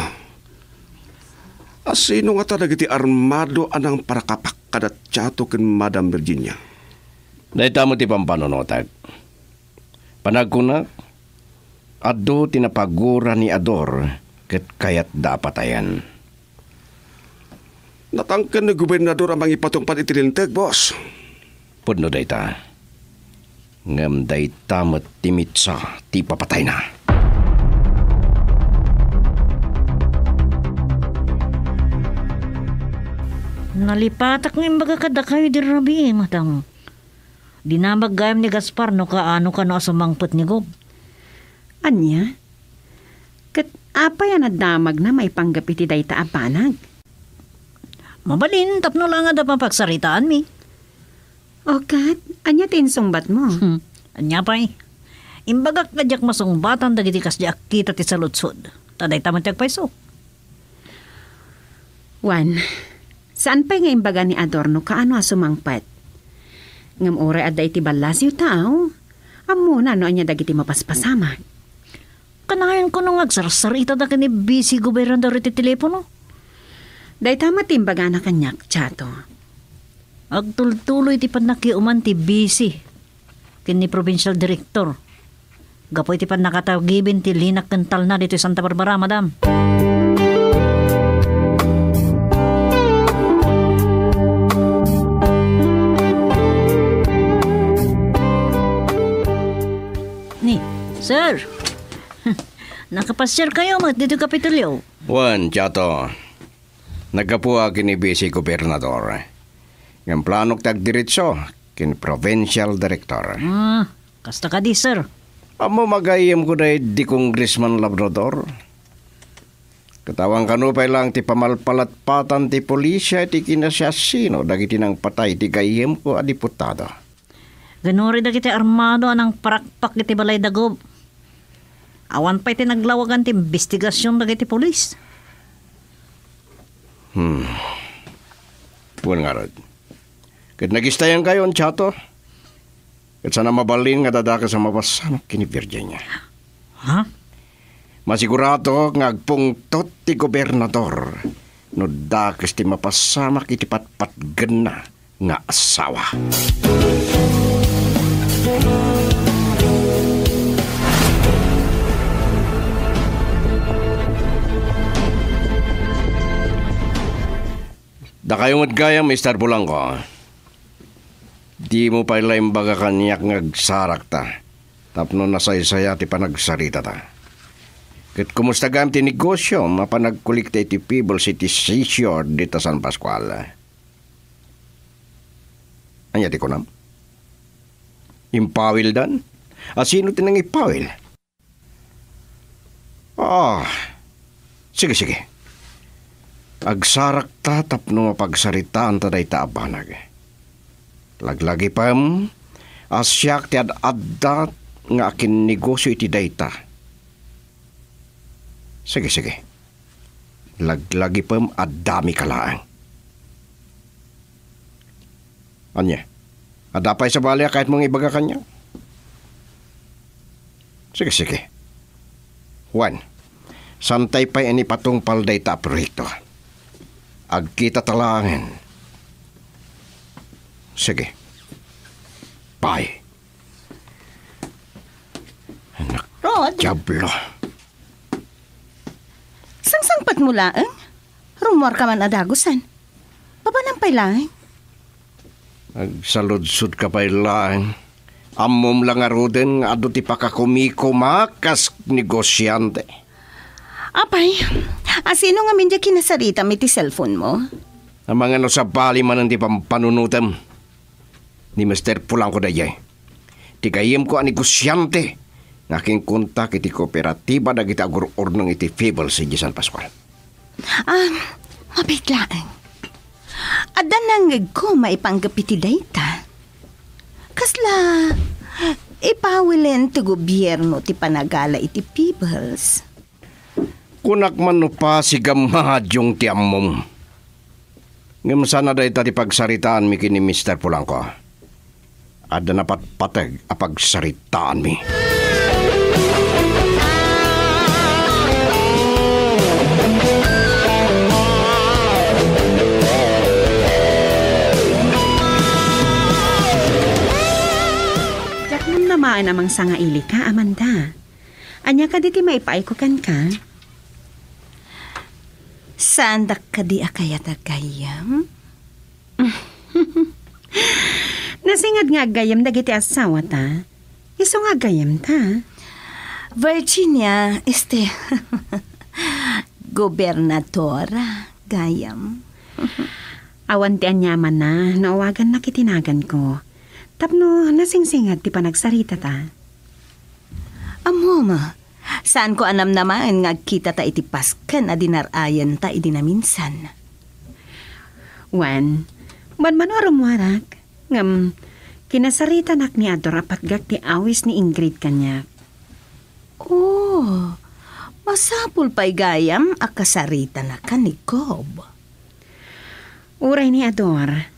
Asino ngata dagiti armado a nangparakapak kada Chato ken Madam Virginia? Dayta met ti pampanunotek. Panagkunak, adu ti napagura ni Ador ket kayatda a patayen. Natangken ni Gobernador a mangipatungpal iti linteg, boss. Pudno dayta. Ngem dayta met ti mitsa ti ipapatayna. Nalipatak nga imbaga kadakayo idi rabii, madam. Dinamag gayam ni Gaspar no kaano kano a sumangpet ni Gob. Ania? Ket apay a nadamagna maipanggep iti dayta a banag? Mabalin, tapno la nga adda papagsaritaanmi. O ket, ania ti insungbatmo? Hmm, ania pay? Imbagak nga diak masungbatan dagiti kasdi a kita ti saludsod. Ta dayta met ti agpayso. Wen, saan pay nga imbaga ni Ador no kaano a sumangpet? Ngem uray adda iti ballasiw tao, ammona no ania dagiti mapaspasamak. Kanayon kuno nga agsarsaritada ken ni Vice Gobernador iti telepono. Dayta met ti imbagana kaniak, Chato. Agtultuloy ti pannakiuman ti Vice ken ni Provincial Director gapu iti pannakatagiben ti linak ken talna ditoy Santa Barbara, madam. Ni, sir, nakapasiarkayo met ditoy Kapitolyo? Wen, Chato. Naggapuak ken ni Vice Gobernador. Ngem planok ti agdiretso ken Provincial Director. Ah, kasta kadi, sir. Ammom a gayyemko daydi Congressman Labrador. Ket awan kano pay laeng ti pamalpalatpatan ti pulisia iti kinasiasino dagiti nangpatay ti gayyemko a diputado. Ganuri dagiti armado a nangparakpak iti balay da Gob. Awan pay ti naglawagan ti imbestigasion dagiti pulis. Hmm. Wen ngarud. Ket nagistayankayon, Chato. Ket saan a mabalin nga adda dakes a mapassamak ken ni Virginia. Ha? Masiguradoak nga agpungtot ti gobernador no dakes ti mapassamak iti patpatgenna nga asawa. Dakayo met gayam, Mister Polanco. Dimo pay la imbaga kaniak nga agsarakta tapno nasaysaya ti panagsaritata. Ket kumusta gayam ti negosio a panagkolekta iti Peebles iti seashore dita San Pascual? Ania ti kunam? Impawildan? A sino ti nangipawil? Ah, sige, sige. Agsarakta tapno mapagsaritaanta dayta a banag. Laglagipem a siak ti ad-adda nga akinnegosio iti dayta. Sige, sige. Laglagipem a addamika laeng. Ania? Adda pay sabali a kayatmo nga ibaga kaniak? Sige, sige. Wen, saantay pay a ipatungpal dayta a proyekto. Agkitata laengen. Sige. Bye. Anak Rod? Diablo. Sangsangpetmo laeng? Rummuarka man a dagusen. Papanam pay laeng? Agsaludsodka pay laeng. Ammom la ngaruden nga adu ti pakakumikuma kas negosiante. Apay, a sino ngamin diay kinasaritam iti cellphone-mo? Amangan no sabali manen ti pampanunotem. Ni Mister Polanco daydiay. Ti gayyemko a negosiante nga akinkontak iti kooperatiba dagiti agur-urnong iti Peebles idiay San Pascual. Ah, mabiit laeng. Adda nangngegko maipanggep iti dayta. Kasla ipawilen ti gobierno ti panagala iti Peebles. Kunak man no pasigammadiong ti ammom. Ngem saan a dayta ti pagsaritaanmi ken ni Mister Polanco. Adda napatpateg a pagsaritaanmi. Ania a mangsangailika, Amanda? Ania kadi ti maipaayko kenka? Saandak kadi a kayat a gayyem? Nasingad nga aggayyem dagiti assawata. Isu nga aggayyemta. Virginia, este, gobernadora, gayyem. Awan ti aniamanna no awagannak iti naganko. Tapno nasinsinga ti panagsaritata. Ammom, saanko a namnamaen nga agkitata iti pasken a dinar-ayanta idi naminsan. Wen, manmano a rummuarak, ngem kinasaritanak ni Ador a patgak ti awis ni Ingrid kaniak. Oh, masapul pay gayam a kasaritanaka ni Gob. Uray ni Ador,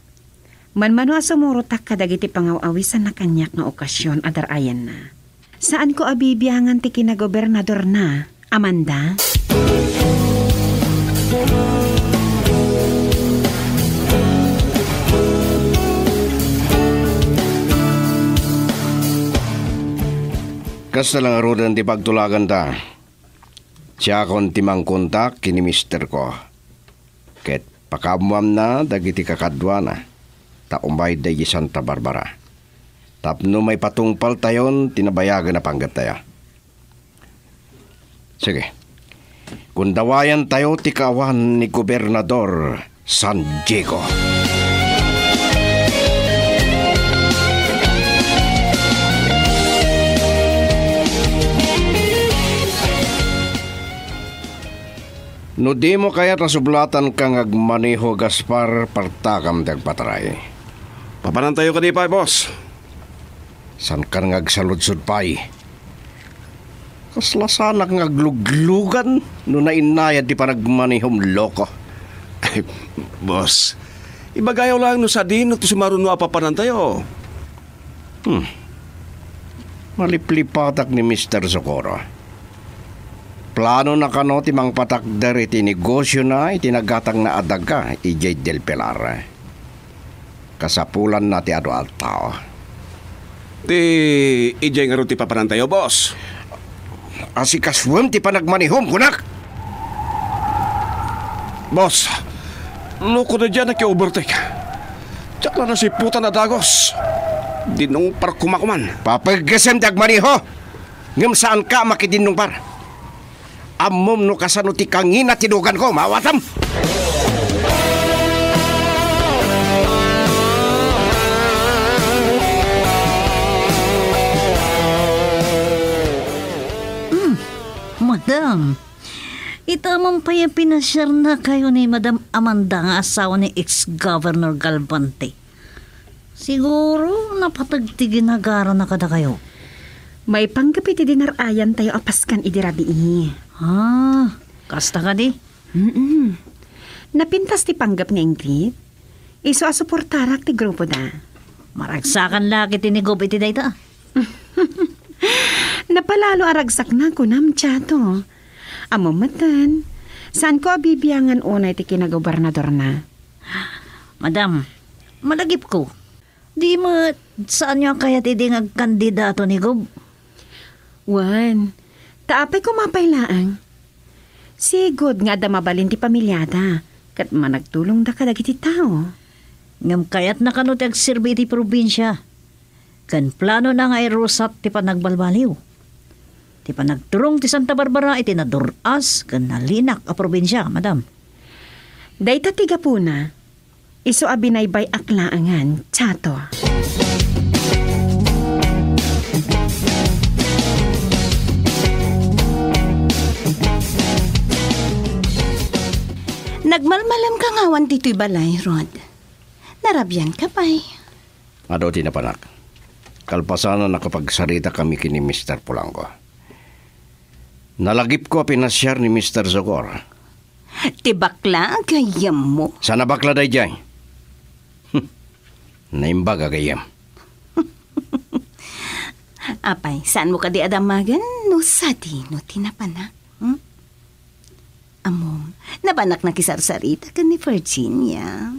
manmano a sumurotak kadagiti pangaw-awisanna kaniak nga okasion a dar-ayanna. Saanko a bibiangan ti kinagobernadorna, Amanda. Kasta la ngaruden ti pagtulaganta. Siakon ti mangkontak ken ni misterko. Ket pakaammoanna dagiti kakaduana, ta umayda idiay Santa Barbara. Tapno maipatungpaltayon ti nabayagen a panggeptayo. Sige. Kundawayantayo ti kaawan ni Gobernador San Diego. No dimo kayat a sublatanka nga agmaneho, Gaspar, partakam ti agpatray. Papanantayo kadi pay, boss? Saankan nga agsaludsod pay? Kasla saanak nga agluglugan no nainnayad ti panagmanehom, loko. Boss, ibagayo laeng no sadino ti sumaruno a papanantayo. Hmm. Maliplipatak ni Mister Socorro. Planona kano ti mangpatakder iti negosiona iti nagatangna a daga idiay Del Pilar. Kasapulanna ti adu a tao. Ti idiay ngarud ti papanantayo, boss? Asikasuem ti panagmanehom, kunak! Boss, loko daydiay a naki-overtake. Diak la nasiputan a dagus. Dinungpar koma koman. Papeggesem ti agmaneho, ngem saanka a makidinnungpar. Ammom no kasano ti kangina ti duganko, maawatam! Hmm, madam, ita man pay a pinasiarnakayo ni Madam Amanda nga asawa ni ex-Governor Galvante. Siguro, napateg ti ginagarana kadakayo. Maipanggep iti dinar-ayantayo a paskan idi rabii. Ah, kasta kadi? Mm-mm. Napintas ti panggep ni Ingrid. Isu a suportarak ti grupoda. Maragsakan la ket ni Gob iti dayta. Napalalo a ragsakna, kunam, Chato. Ammom metten, saanko a bibiangan unay ti kinagobernadorna. Madam, malagipko. Di met, saanyo a kayat idi nga agkandidato ni Gob? Wen, ta apay koma pay laeng. Sigud nga adda mabalin ti pamiliada, ket managtulongda kadagiti tao. Ngem kayatna kano ti agserbi iti probinsia. Ken planona nga irusat ti panagbalbaliw. Ti panagturong ti Santa Barbara iti nadur-as ken nalinak a probinsia, madam. Dayta ti gapuna, isu a binaybay-ak laengen, Chato. Nagmalmalemka ngawan ditoy balay, Rod. Narabianka pay. Adu ti napanak. Kalpasan a nakapagsaritakami ken ni Mister Polanco. Nalagipko a pinasiar ni Mister Sogor. Ti bakla a gayyemmo. Saan a bakla daydiay? Hmm. Naimbag a gayyem. Apay, saanmo kadi a damagen no sadino ti napanak? Hmm? Ammom, nabanak nakisarsarita ken ni Virginia.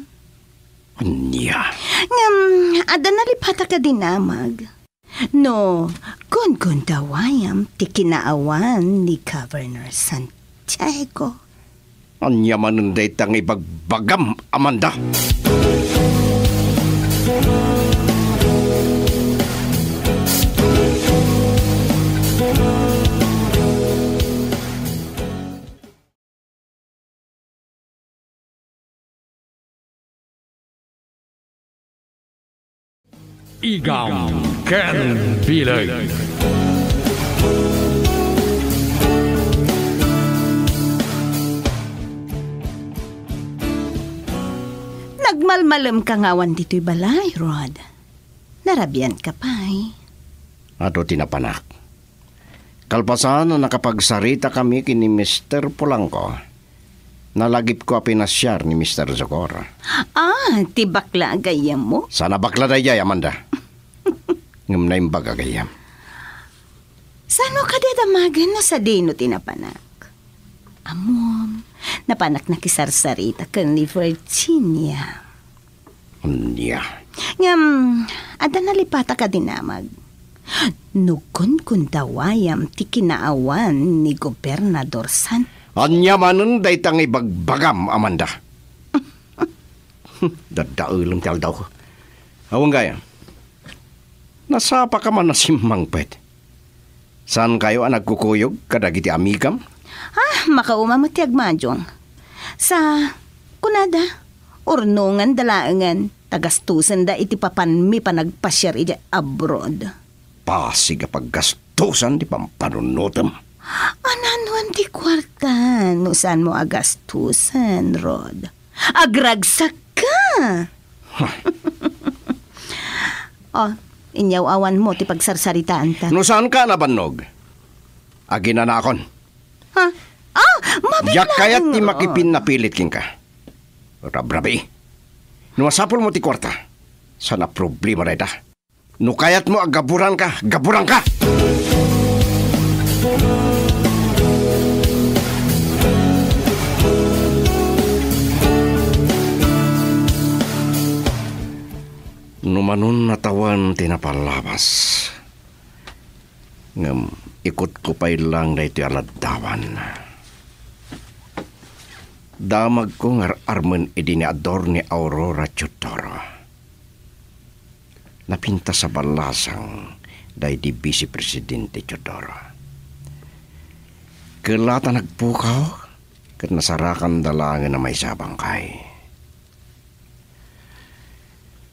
Ania? Ngem, adda nalipatak a dinamag. No, gungundawayam ti kinaawan ni Governor Santiago. Ania manen dayta nga ibagbagam, Amanda? Igang ken bileg. Nagmalmalemka nga awan ditoy balay, Rod. Narabianka pay. Adu ti napanak. Kalpasan a nakapagsaritakami ken ni Mister Polanco, nalagipko a pinasiar ni Mister Zogor. Ah, ti bakla a gayyemmo? Saan a bakla daydiay, Amanda. Ngem naimbag a gayyem. Saanmo kadi a damagen no sadino ti napanak? Ammom, napanak nakisarsarita ken ni Virginia. Ania? Ngem, adda nalipataka dinamag. No gungundawayam ti kinaawan ni Gobernador San— Ania manen dayta nga ibagbagam, Amanda? Daddaelem ti aldaw. Awan gayam. Nasapaka man a simmangpet. Saankayo a nagkukuyog kadagiti amigam? Ah, makauma met ti agmadiong. Sa, kunada, urnonganda laengen ta gastosenda iti papanmi panagpasiar idiay abroad. Basig a paggastosan ti pampanunotem. Ananuan ti kuarta no saanmo a gastosen, Rod? Agragsakka! Oh, inyaw-awanmo ti pagsarsaritaanta. No saanka a nabannog, aginanakon. Ha? Ah, mabilang! Diak kayat ti makipinnapilit kenka. Rabrabii. No masapulmo ti kuarta, saan a problema dayta. No kayatmo a gaburanka, gaburanka! No manon a tawen ti napalabas, ngem ikutko pay lang daytoy a laddawan. Damagko nga ar-armen idi ni Ador ni Aurora Teodoro. Napintas a ballasang daydi Vice Presidente Teodoro. Kella ta nagpukaw ket nasarakanda laengen a maysa a bangkay.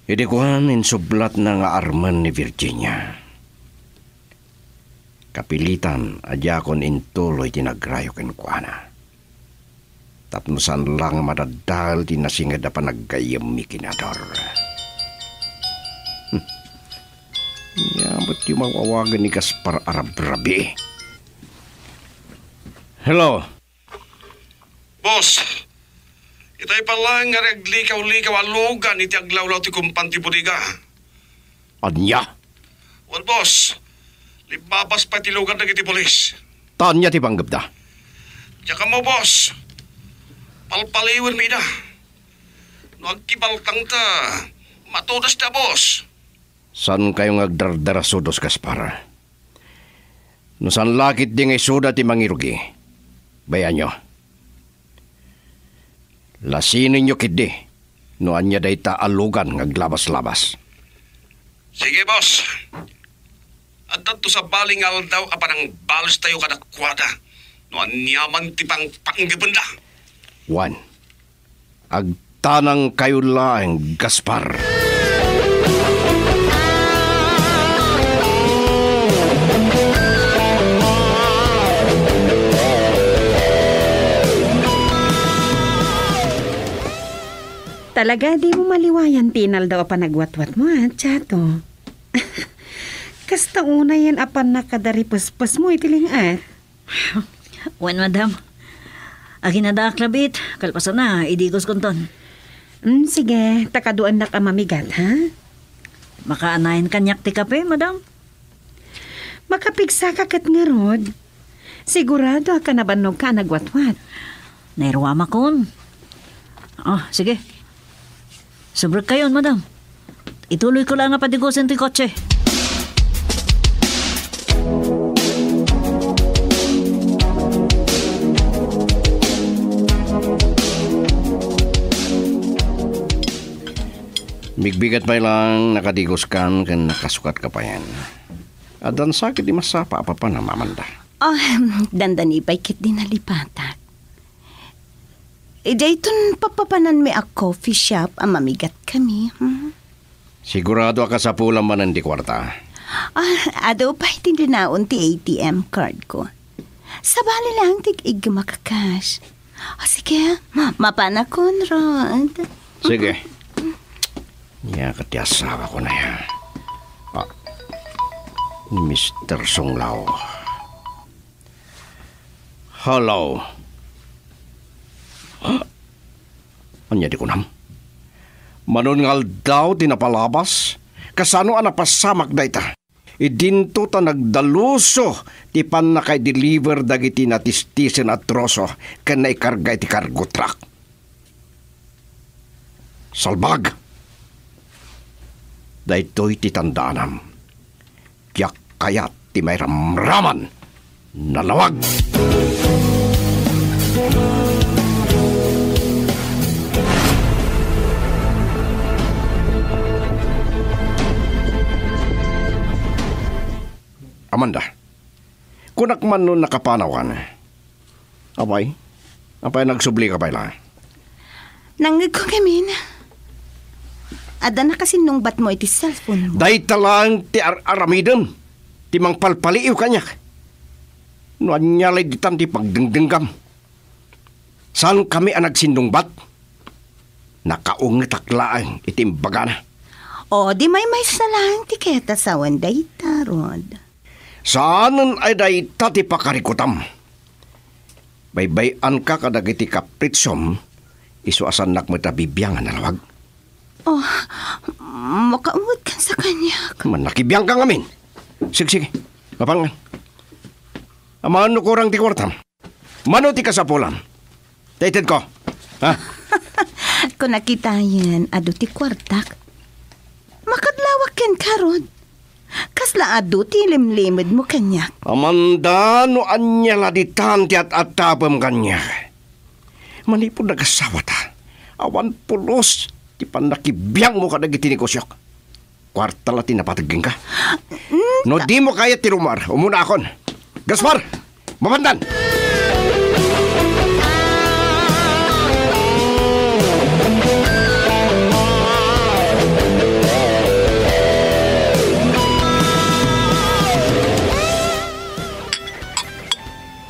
Idi kuan, insublatna nga armen ni Virginia. Kapilitan a diakon intuloy ti nagrayo kenkuana. Tapno saan la nga madaddael ti nasinged a panaggayyemmi ken ni Ador. Hmm. Ania met ti mawawagan ni Gaspar a rabrabii? Hello? Boss, itay pala nga aglikaw-likaw a lugan iti aglawlaw ti kumpan ti bodega. Ania? Wen, boss. Limbabas pay ti lugan dagiti pulis. Ta ania ti panggepda? Diak ammo, boss. Palpaliwenmi ida. No agkibaltang ta, matudasda, boss. Saankayo nga agdardarasudos, Gaspar. No saan la ketdi nga isuda ti mangirugi, bay-anyo. Lasinenyo ketdi no ania dayta a lugan nga aglabas-labas. Sige, boss. Addanto sabali nga aldaw a panangbalestayo kadakuada no ania man ti pangpanggependa. Wen, agtanangkayo laeng, Gaspar. Talaga, dimo maliwayan ti inaldaw a panagwatwatmo, a, Chato? Kasta unayen a pannakadaripespesmo iti ling-at. Wen, madam. Aginadaak labiit, kalpasanna, idigoskonton. Mm, sige, ta kaduanak a mamigat, ha? Makaanayen kaniak ti kape, madam? Makapigsaka ket ngarud. Sigurado a kanabannogka a nagwatwat. Nairuamakon. Ah, sige. Subrekkayon, madam. Ituloyko la nga padigosen toy kotse. Bigbigat pay lang nakadigoskan ken nakasukat ka payen. Addan sakit di masapa a papanam, Amanda. Ah, dandani pay ket di nalipatak. Idiayton papapananmi a coffee shop a mamigat kami, hmm? Sigurado a kasapulam manen ti kuarta. Ah, adu pay ti dinaon ti A T M card ko. Sabali lang ti igma ka cash. O sige, ma-, mapanakon, Rod. Sige. Nia ket ti asawa ko na ya. Ah, ni Mister Sunglaw. Hello. Ania di kunam? Manon nga aldaw ti napalabas? Kasano a napasamak dayta? Idinto ta nagdaluso ti pannakaideliver dagiti natistisen a troso ken naikarga iti cargo truck. Salbag! Daytoy ti tandaanam. Diak kayat ti mairamraman. Nalawag! Amanda, kunak man no nakapanawan. Apay? Apay, nagsubli ka pay la? Nangngegko ngamin. Adda nakasinnungbatmo iti cellphone mo. Dayta laeng ti ar-aramidem ti mangpalpaliiw kaniak. No ania lay ditan ti pagdengdenggam. Saan kami a nagsinnungbat? Nakaungetak laeng iti imbagana. O, di maymaysa laeng ti kayat a sawen dayta, Rod. Saanen a dayta ti pakarikutam. Baybay-anka kadagiti kapritsiom, isu a saannak met a bibiangan a lawag. Oh, makaungedkan sa kaniak. Mannakibiangka ngamin. Sige, sige. Mapangan. Amangan no kurang ti kuartam. Mano ti kasapulam? Ta itedko. Ha? Kung nakitayan, adu ti kuartak. Makadlawak kenka, Rod. Kasla adu ti limlimedmo kaniak. Amanda, no ania la ditan ti at-atapem kaniak. Manipud nagasawata, awan pulos ti pannakibiangmo kadagiti negosiok. Kuarta la ti napateg kenka. Mm, no dimo kayat ti rummuar, umunaakon. Gaspar! Mapandan!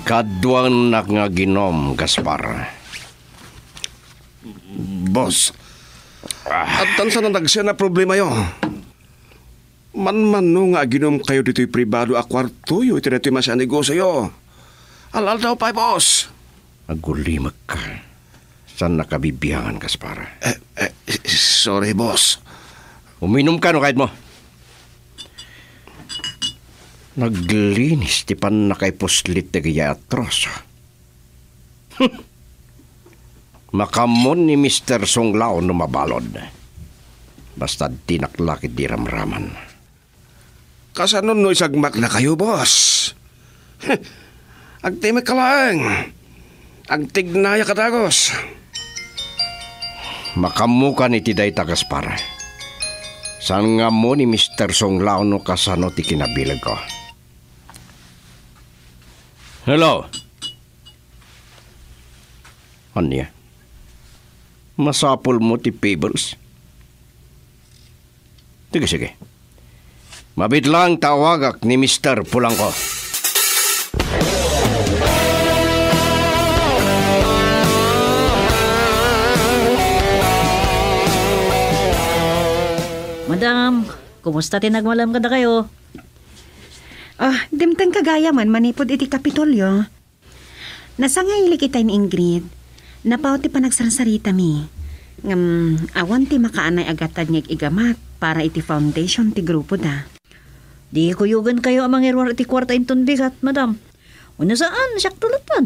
Kaduanak nga aginom, Gaspar. Boss, addan sa nanagsian a problemayo. Manmano nga aginomkayo ditoy pribado a kuartoyo iti daytoy masi a negosioyo. Al-aldaw pay, boss. Agulimekka. Saannaka bibiangan, Gaspar. Eh, eh, sorry, boss. Uminomka no kayatmo. Naglinis ti pannakaipuslit dagiti atroso. Makaammo ni Mister Sunglaw no mabalud. Basta dinak la ketdi ramraman. Kasano no isagmaknakayo, boss? Agtimek ka laeng. Agtignayak a dagus. Makaammokan iti dayta, Gaspar. Saan nga ammo ni Mister Sunglaw no kasano ti kinabilegko. Hello? Ania? Masapulmo ti Pebbles? Sige, sige. Mabit lang tawagak ni Mister Pulangko. Madam, kumusta ti nagmalem kadakayo? Ah, dimteng ka gayam manipud iti Kapitolyo. Nasangailik itay ni Ingrid. Napaw ti panagsarsaritami. Ngem, awan ti makaanay a gatad nga ig-igamat para iti foundation ti grupoda. Di kuyogenkayo a mangiruar iti kuarta inton bigat, madam. Wenno saan, siakto latta.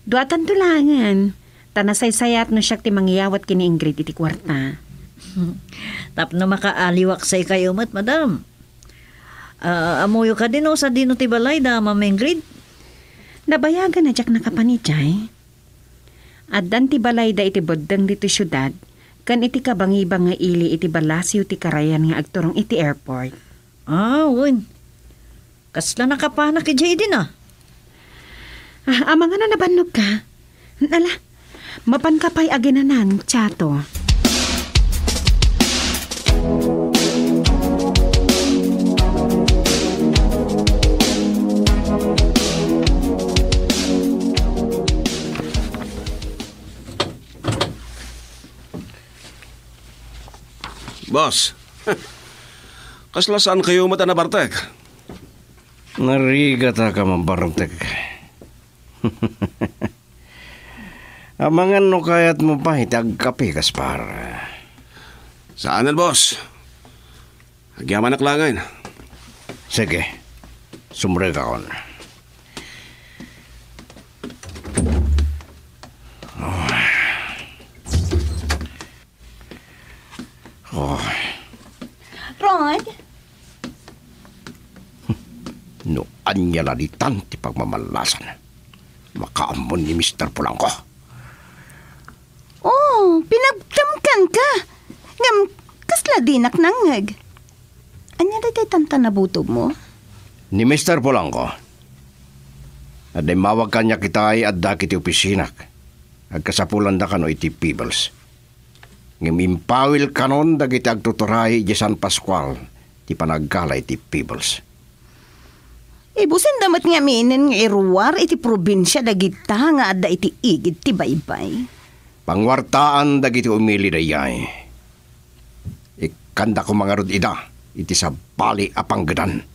Duatanto laengen, ta nasaysayat no siak ti mangyawat ken ni Ingrid iti kuarta. Tapno makaaliwak sa ikayo met, madam. Ah, ammoyo kadi no sadino ti balayda, Ma'am Ingrid? Nabayagen a diak nakapan idiay. Addan ti balayda iti beddeng ditoy siudad, ken iti kabangibang nga ili iti balasiw ti karayan nga agturong iti airport. Ah, wen. Kasla nakapanak idiay idin a? Ah, amangan no nabannogka. Ala, mapanka pay aginanan, Chato. Boss, kasla saan kayo met a nabartek? Narigat a ka mabartek. Amangan no kayatmo pay ti agkape, Gaspar. Saanen, boss. Agyamanak laengen. Sige. Sumrekakon. Oh. Oh. Rod? No ania la ditan ti pagmamallasan, makaammo ni Mister Polanco. Oh, pinagdamkan ka. Ngem, kasla dinak nangngeg. Ania daytoy tantan a butogmo? Ni Mister Polanco, adda immawag kaniak itay adda iti opisinak. Agkasapulanda kano iti Peebles. Ngem impawil kanon dagiti agtuturay idiay San Pascual ti panaggalay ti Peebles. Ibusenda met ngaminen nga iruar iti probinsia dagita nga adda iti igid ti baybay. Panguartaan dagiti umili dayay. Ikkanda koma ngarud ida iti sabali a panggedan.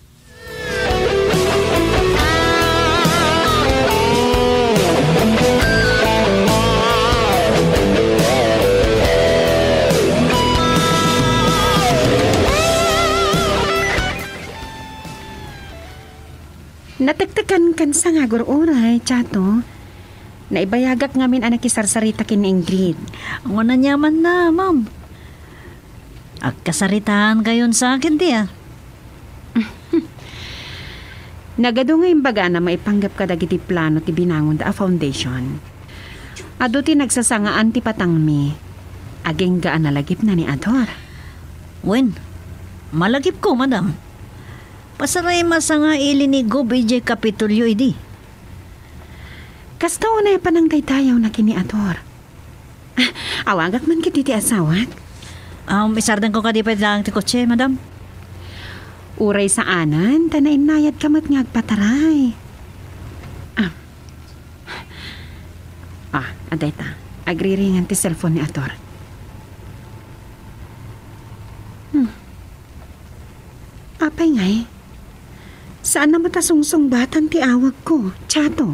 Natektekan ken sangagur-uray, Chato. Naibayagak ngamin a nakisarsarita ken ni Ingrid. Wen, aniamanna, ma'am. Agkasaritaan kayon sa akin, ti, ah. Nagadu nga imbagana maipanggep kadagiti plano ti binangonda a foundation. Adu ti nagsasangaan ti patangmi. Agingga a nalagipna ni Ador. Wen, malagipko, madam. Pasarem a sanga ili ni Gob idiay Kapitolyo idi. Kasta unay a panangdaydayawna ken ni Ador. Ah, awagak man ketdi ti asawak. Um, isardenko kadi pay laeng ti kotse, madam? Uray saanen, ta nainnayadka met nga agpataray. Ah. Ah, adda ita. Agriringan ti cellphone ni Ador. Hmm. Apay ngay? Saan na met a sungsungbatan ti awagko, Chato?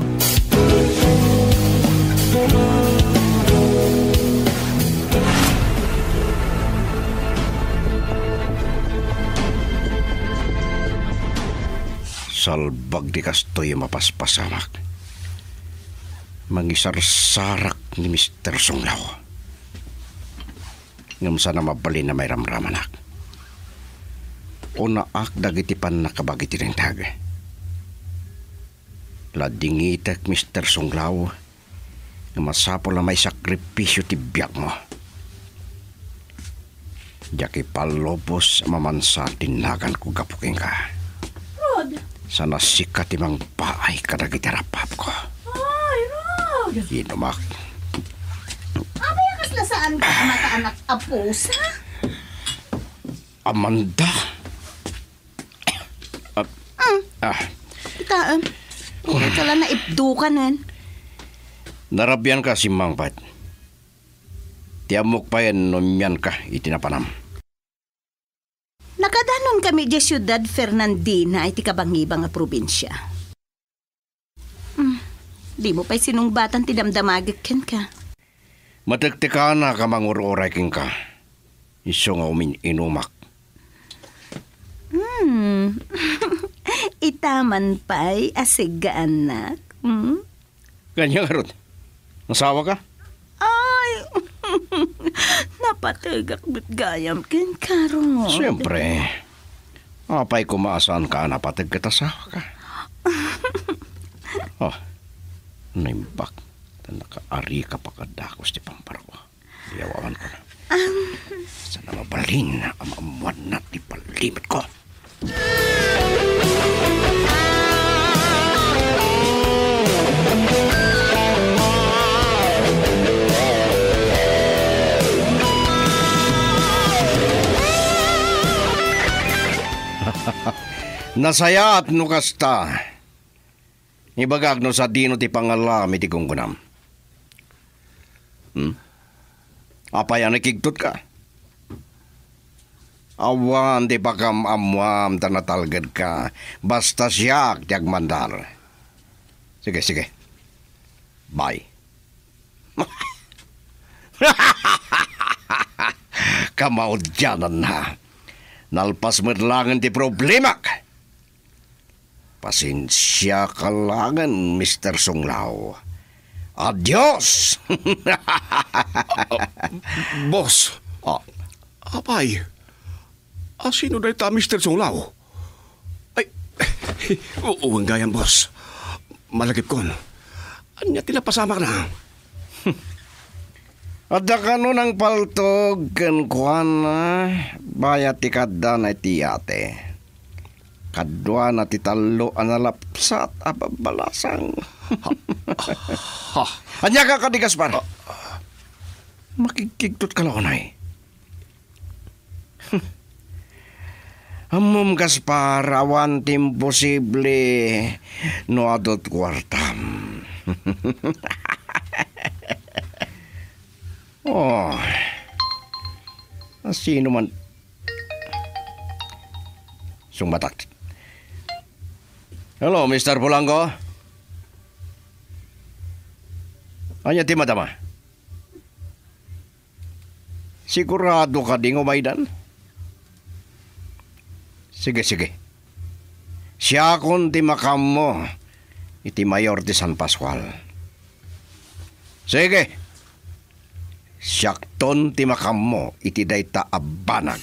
Salbag ti kastoy a mapaspasamak. Mangisarsarak ni Mister Sunglaw. Ngem saan a mabalin a mairamramanak. Unaak dagiti pannakabagi ti linteg. La dingitek, Mister Sunglaw, nga masapul a maisakripisio ti biagmo. Diak ipallubos a mamansa ti naganko gapu kenka. Rod! Saan a sika ti mangpaay kadagiti rapapko. Ay, Rod! Inumak. Apay a kasla saan ka a makaanak a pusa? Amanda. Ah, Mm. ah. Ita, em. Uray ka la naipdukanen. Narabian ka, Simmangpet. Ti ammok payen no mian ka iti napanam. Nakadanon kami idiay Siudad Fernandina iti kabangibang a probinsia. Hmm, dimo pay sinungbatan ti damdamagek kenka. Matektekanaka a mangur-uray kenka. Isu nga umin-inumak. Hmm. Ita man pay a siggaannak. Hmm? Kanya ngarud, asawa ka? Ay, napategak met gayam kenka, Rod. Siyempre. Apay koma a saan ka a napateg ket asawa ka? Oh, naimbag. Ta nakaari ka pa kadakus ti pamparo. Yawawan ko na. Ang Saan a mabalin a maammoanna ti palimetko? Nasayaat no kasta. Ibagak no sadino ti pangalam iti gunggonam. Hmm? Apay a nakigtotka? Awan ti pakam-ammoam ta natalgedka. Basta siak ti agmandar. Sige, sige. Bye. Kamaudiananna. Nalpas met laeng ti problemak. Pasensiaka laeng, Mister Sunglaw. Adios! Boss. Ah. Apay, asino dayta, Mister Sunglaw? Ay, u-, uwang gayam, boss. Malagipkon. Ania ti napasamakna? Adda kano nangpaltog kenkuana, bayat ti kaddana iti yate. Kaduana ti tallo a nalapsat a babbalasang. Ha? Ania ka kadi, Gaspar? Ah. Makigkigtot ka la unay. Ammom, Gaspar, awan ti imposible no adu ti kuartam. Oh. Asino man? Sungbatak. Hello, Mister Polanco? Ania ti madama? Sigurado kadi nga umaydan? Sige, sige. Siakon ti makaammo iti mayor ti San Pascual. Sige. Siakton ti makaammo iti dayta a banag.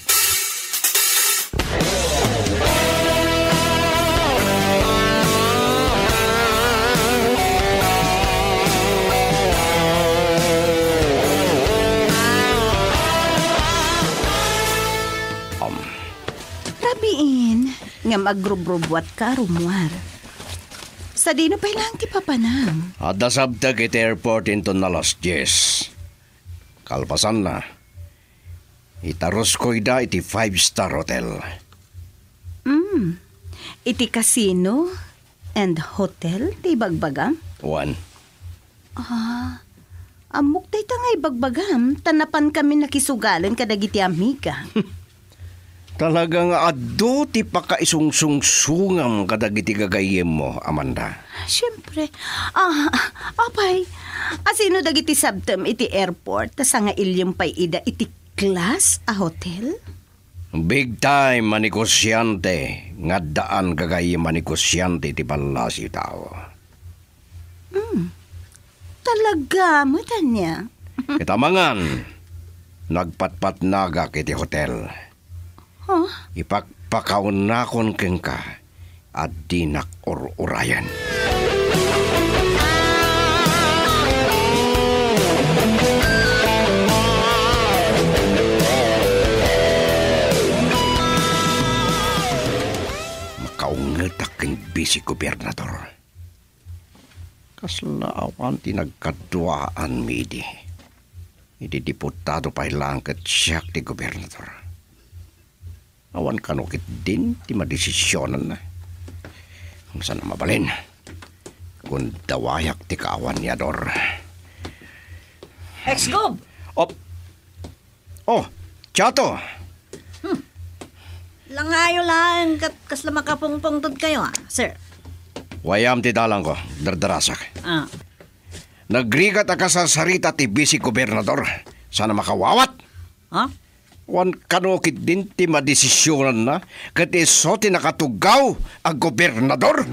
Um. Rabiin, ngem agrubrubuatka a rummuar. Sadino pay laeng ti papanam? Adda sabtek iti airport inton alas dies. Kalpasanna, itarusko ida iti five-star hotel. Mm. Iti casino and hotel ti ibagbagam? Wen. Ah, ammok dayta nga ibagbagam, ta napankami nakisugalen kadagiti amiga. Talaga nga adu ti pakaisungsungsungam kadagiti gagayyemmo, Amanda. Siempre. Ah, apay, asino dagiti sabtem iti airport ta sangailyem pay ida iti class a hotel? Big time a negosiante nga addaan gagayyem a negosiante iti Palacio Tao. Hmm. Talaga met ania? Ket amangan, nagpatpatnagak iti hotel. Huh? Ipakpakawnakon kenka a dinak ur-urayen. Makaungetak ken Vice Gobernador. Kasla awan ti nagkaduaanmi idi. Idi diputado pay laeng ket siak ti gobernador. Awan kano ketdin ti madesisionanna. Saan a mabalin, kundawayak ti kaawan ni Ador. Ex-Gob! Op! Oh, Chato! Hmm. Langayo laeng ket kasla makapungpungtod kayo, ah, sir. Wayam ti dalangko, dardarasak. Ah. Nagrigat a kasarsarita ti Vice Gobernador. Saan a makawawat? Ha? Awan kano ketdin ti madesisionanna ket isu ti nakatuggaw a gobernador.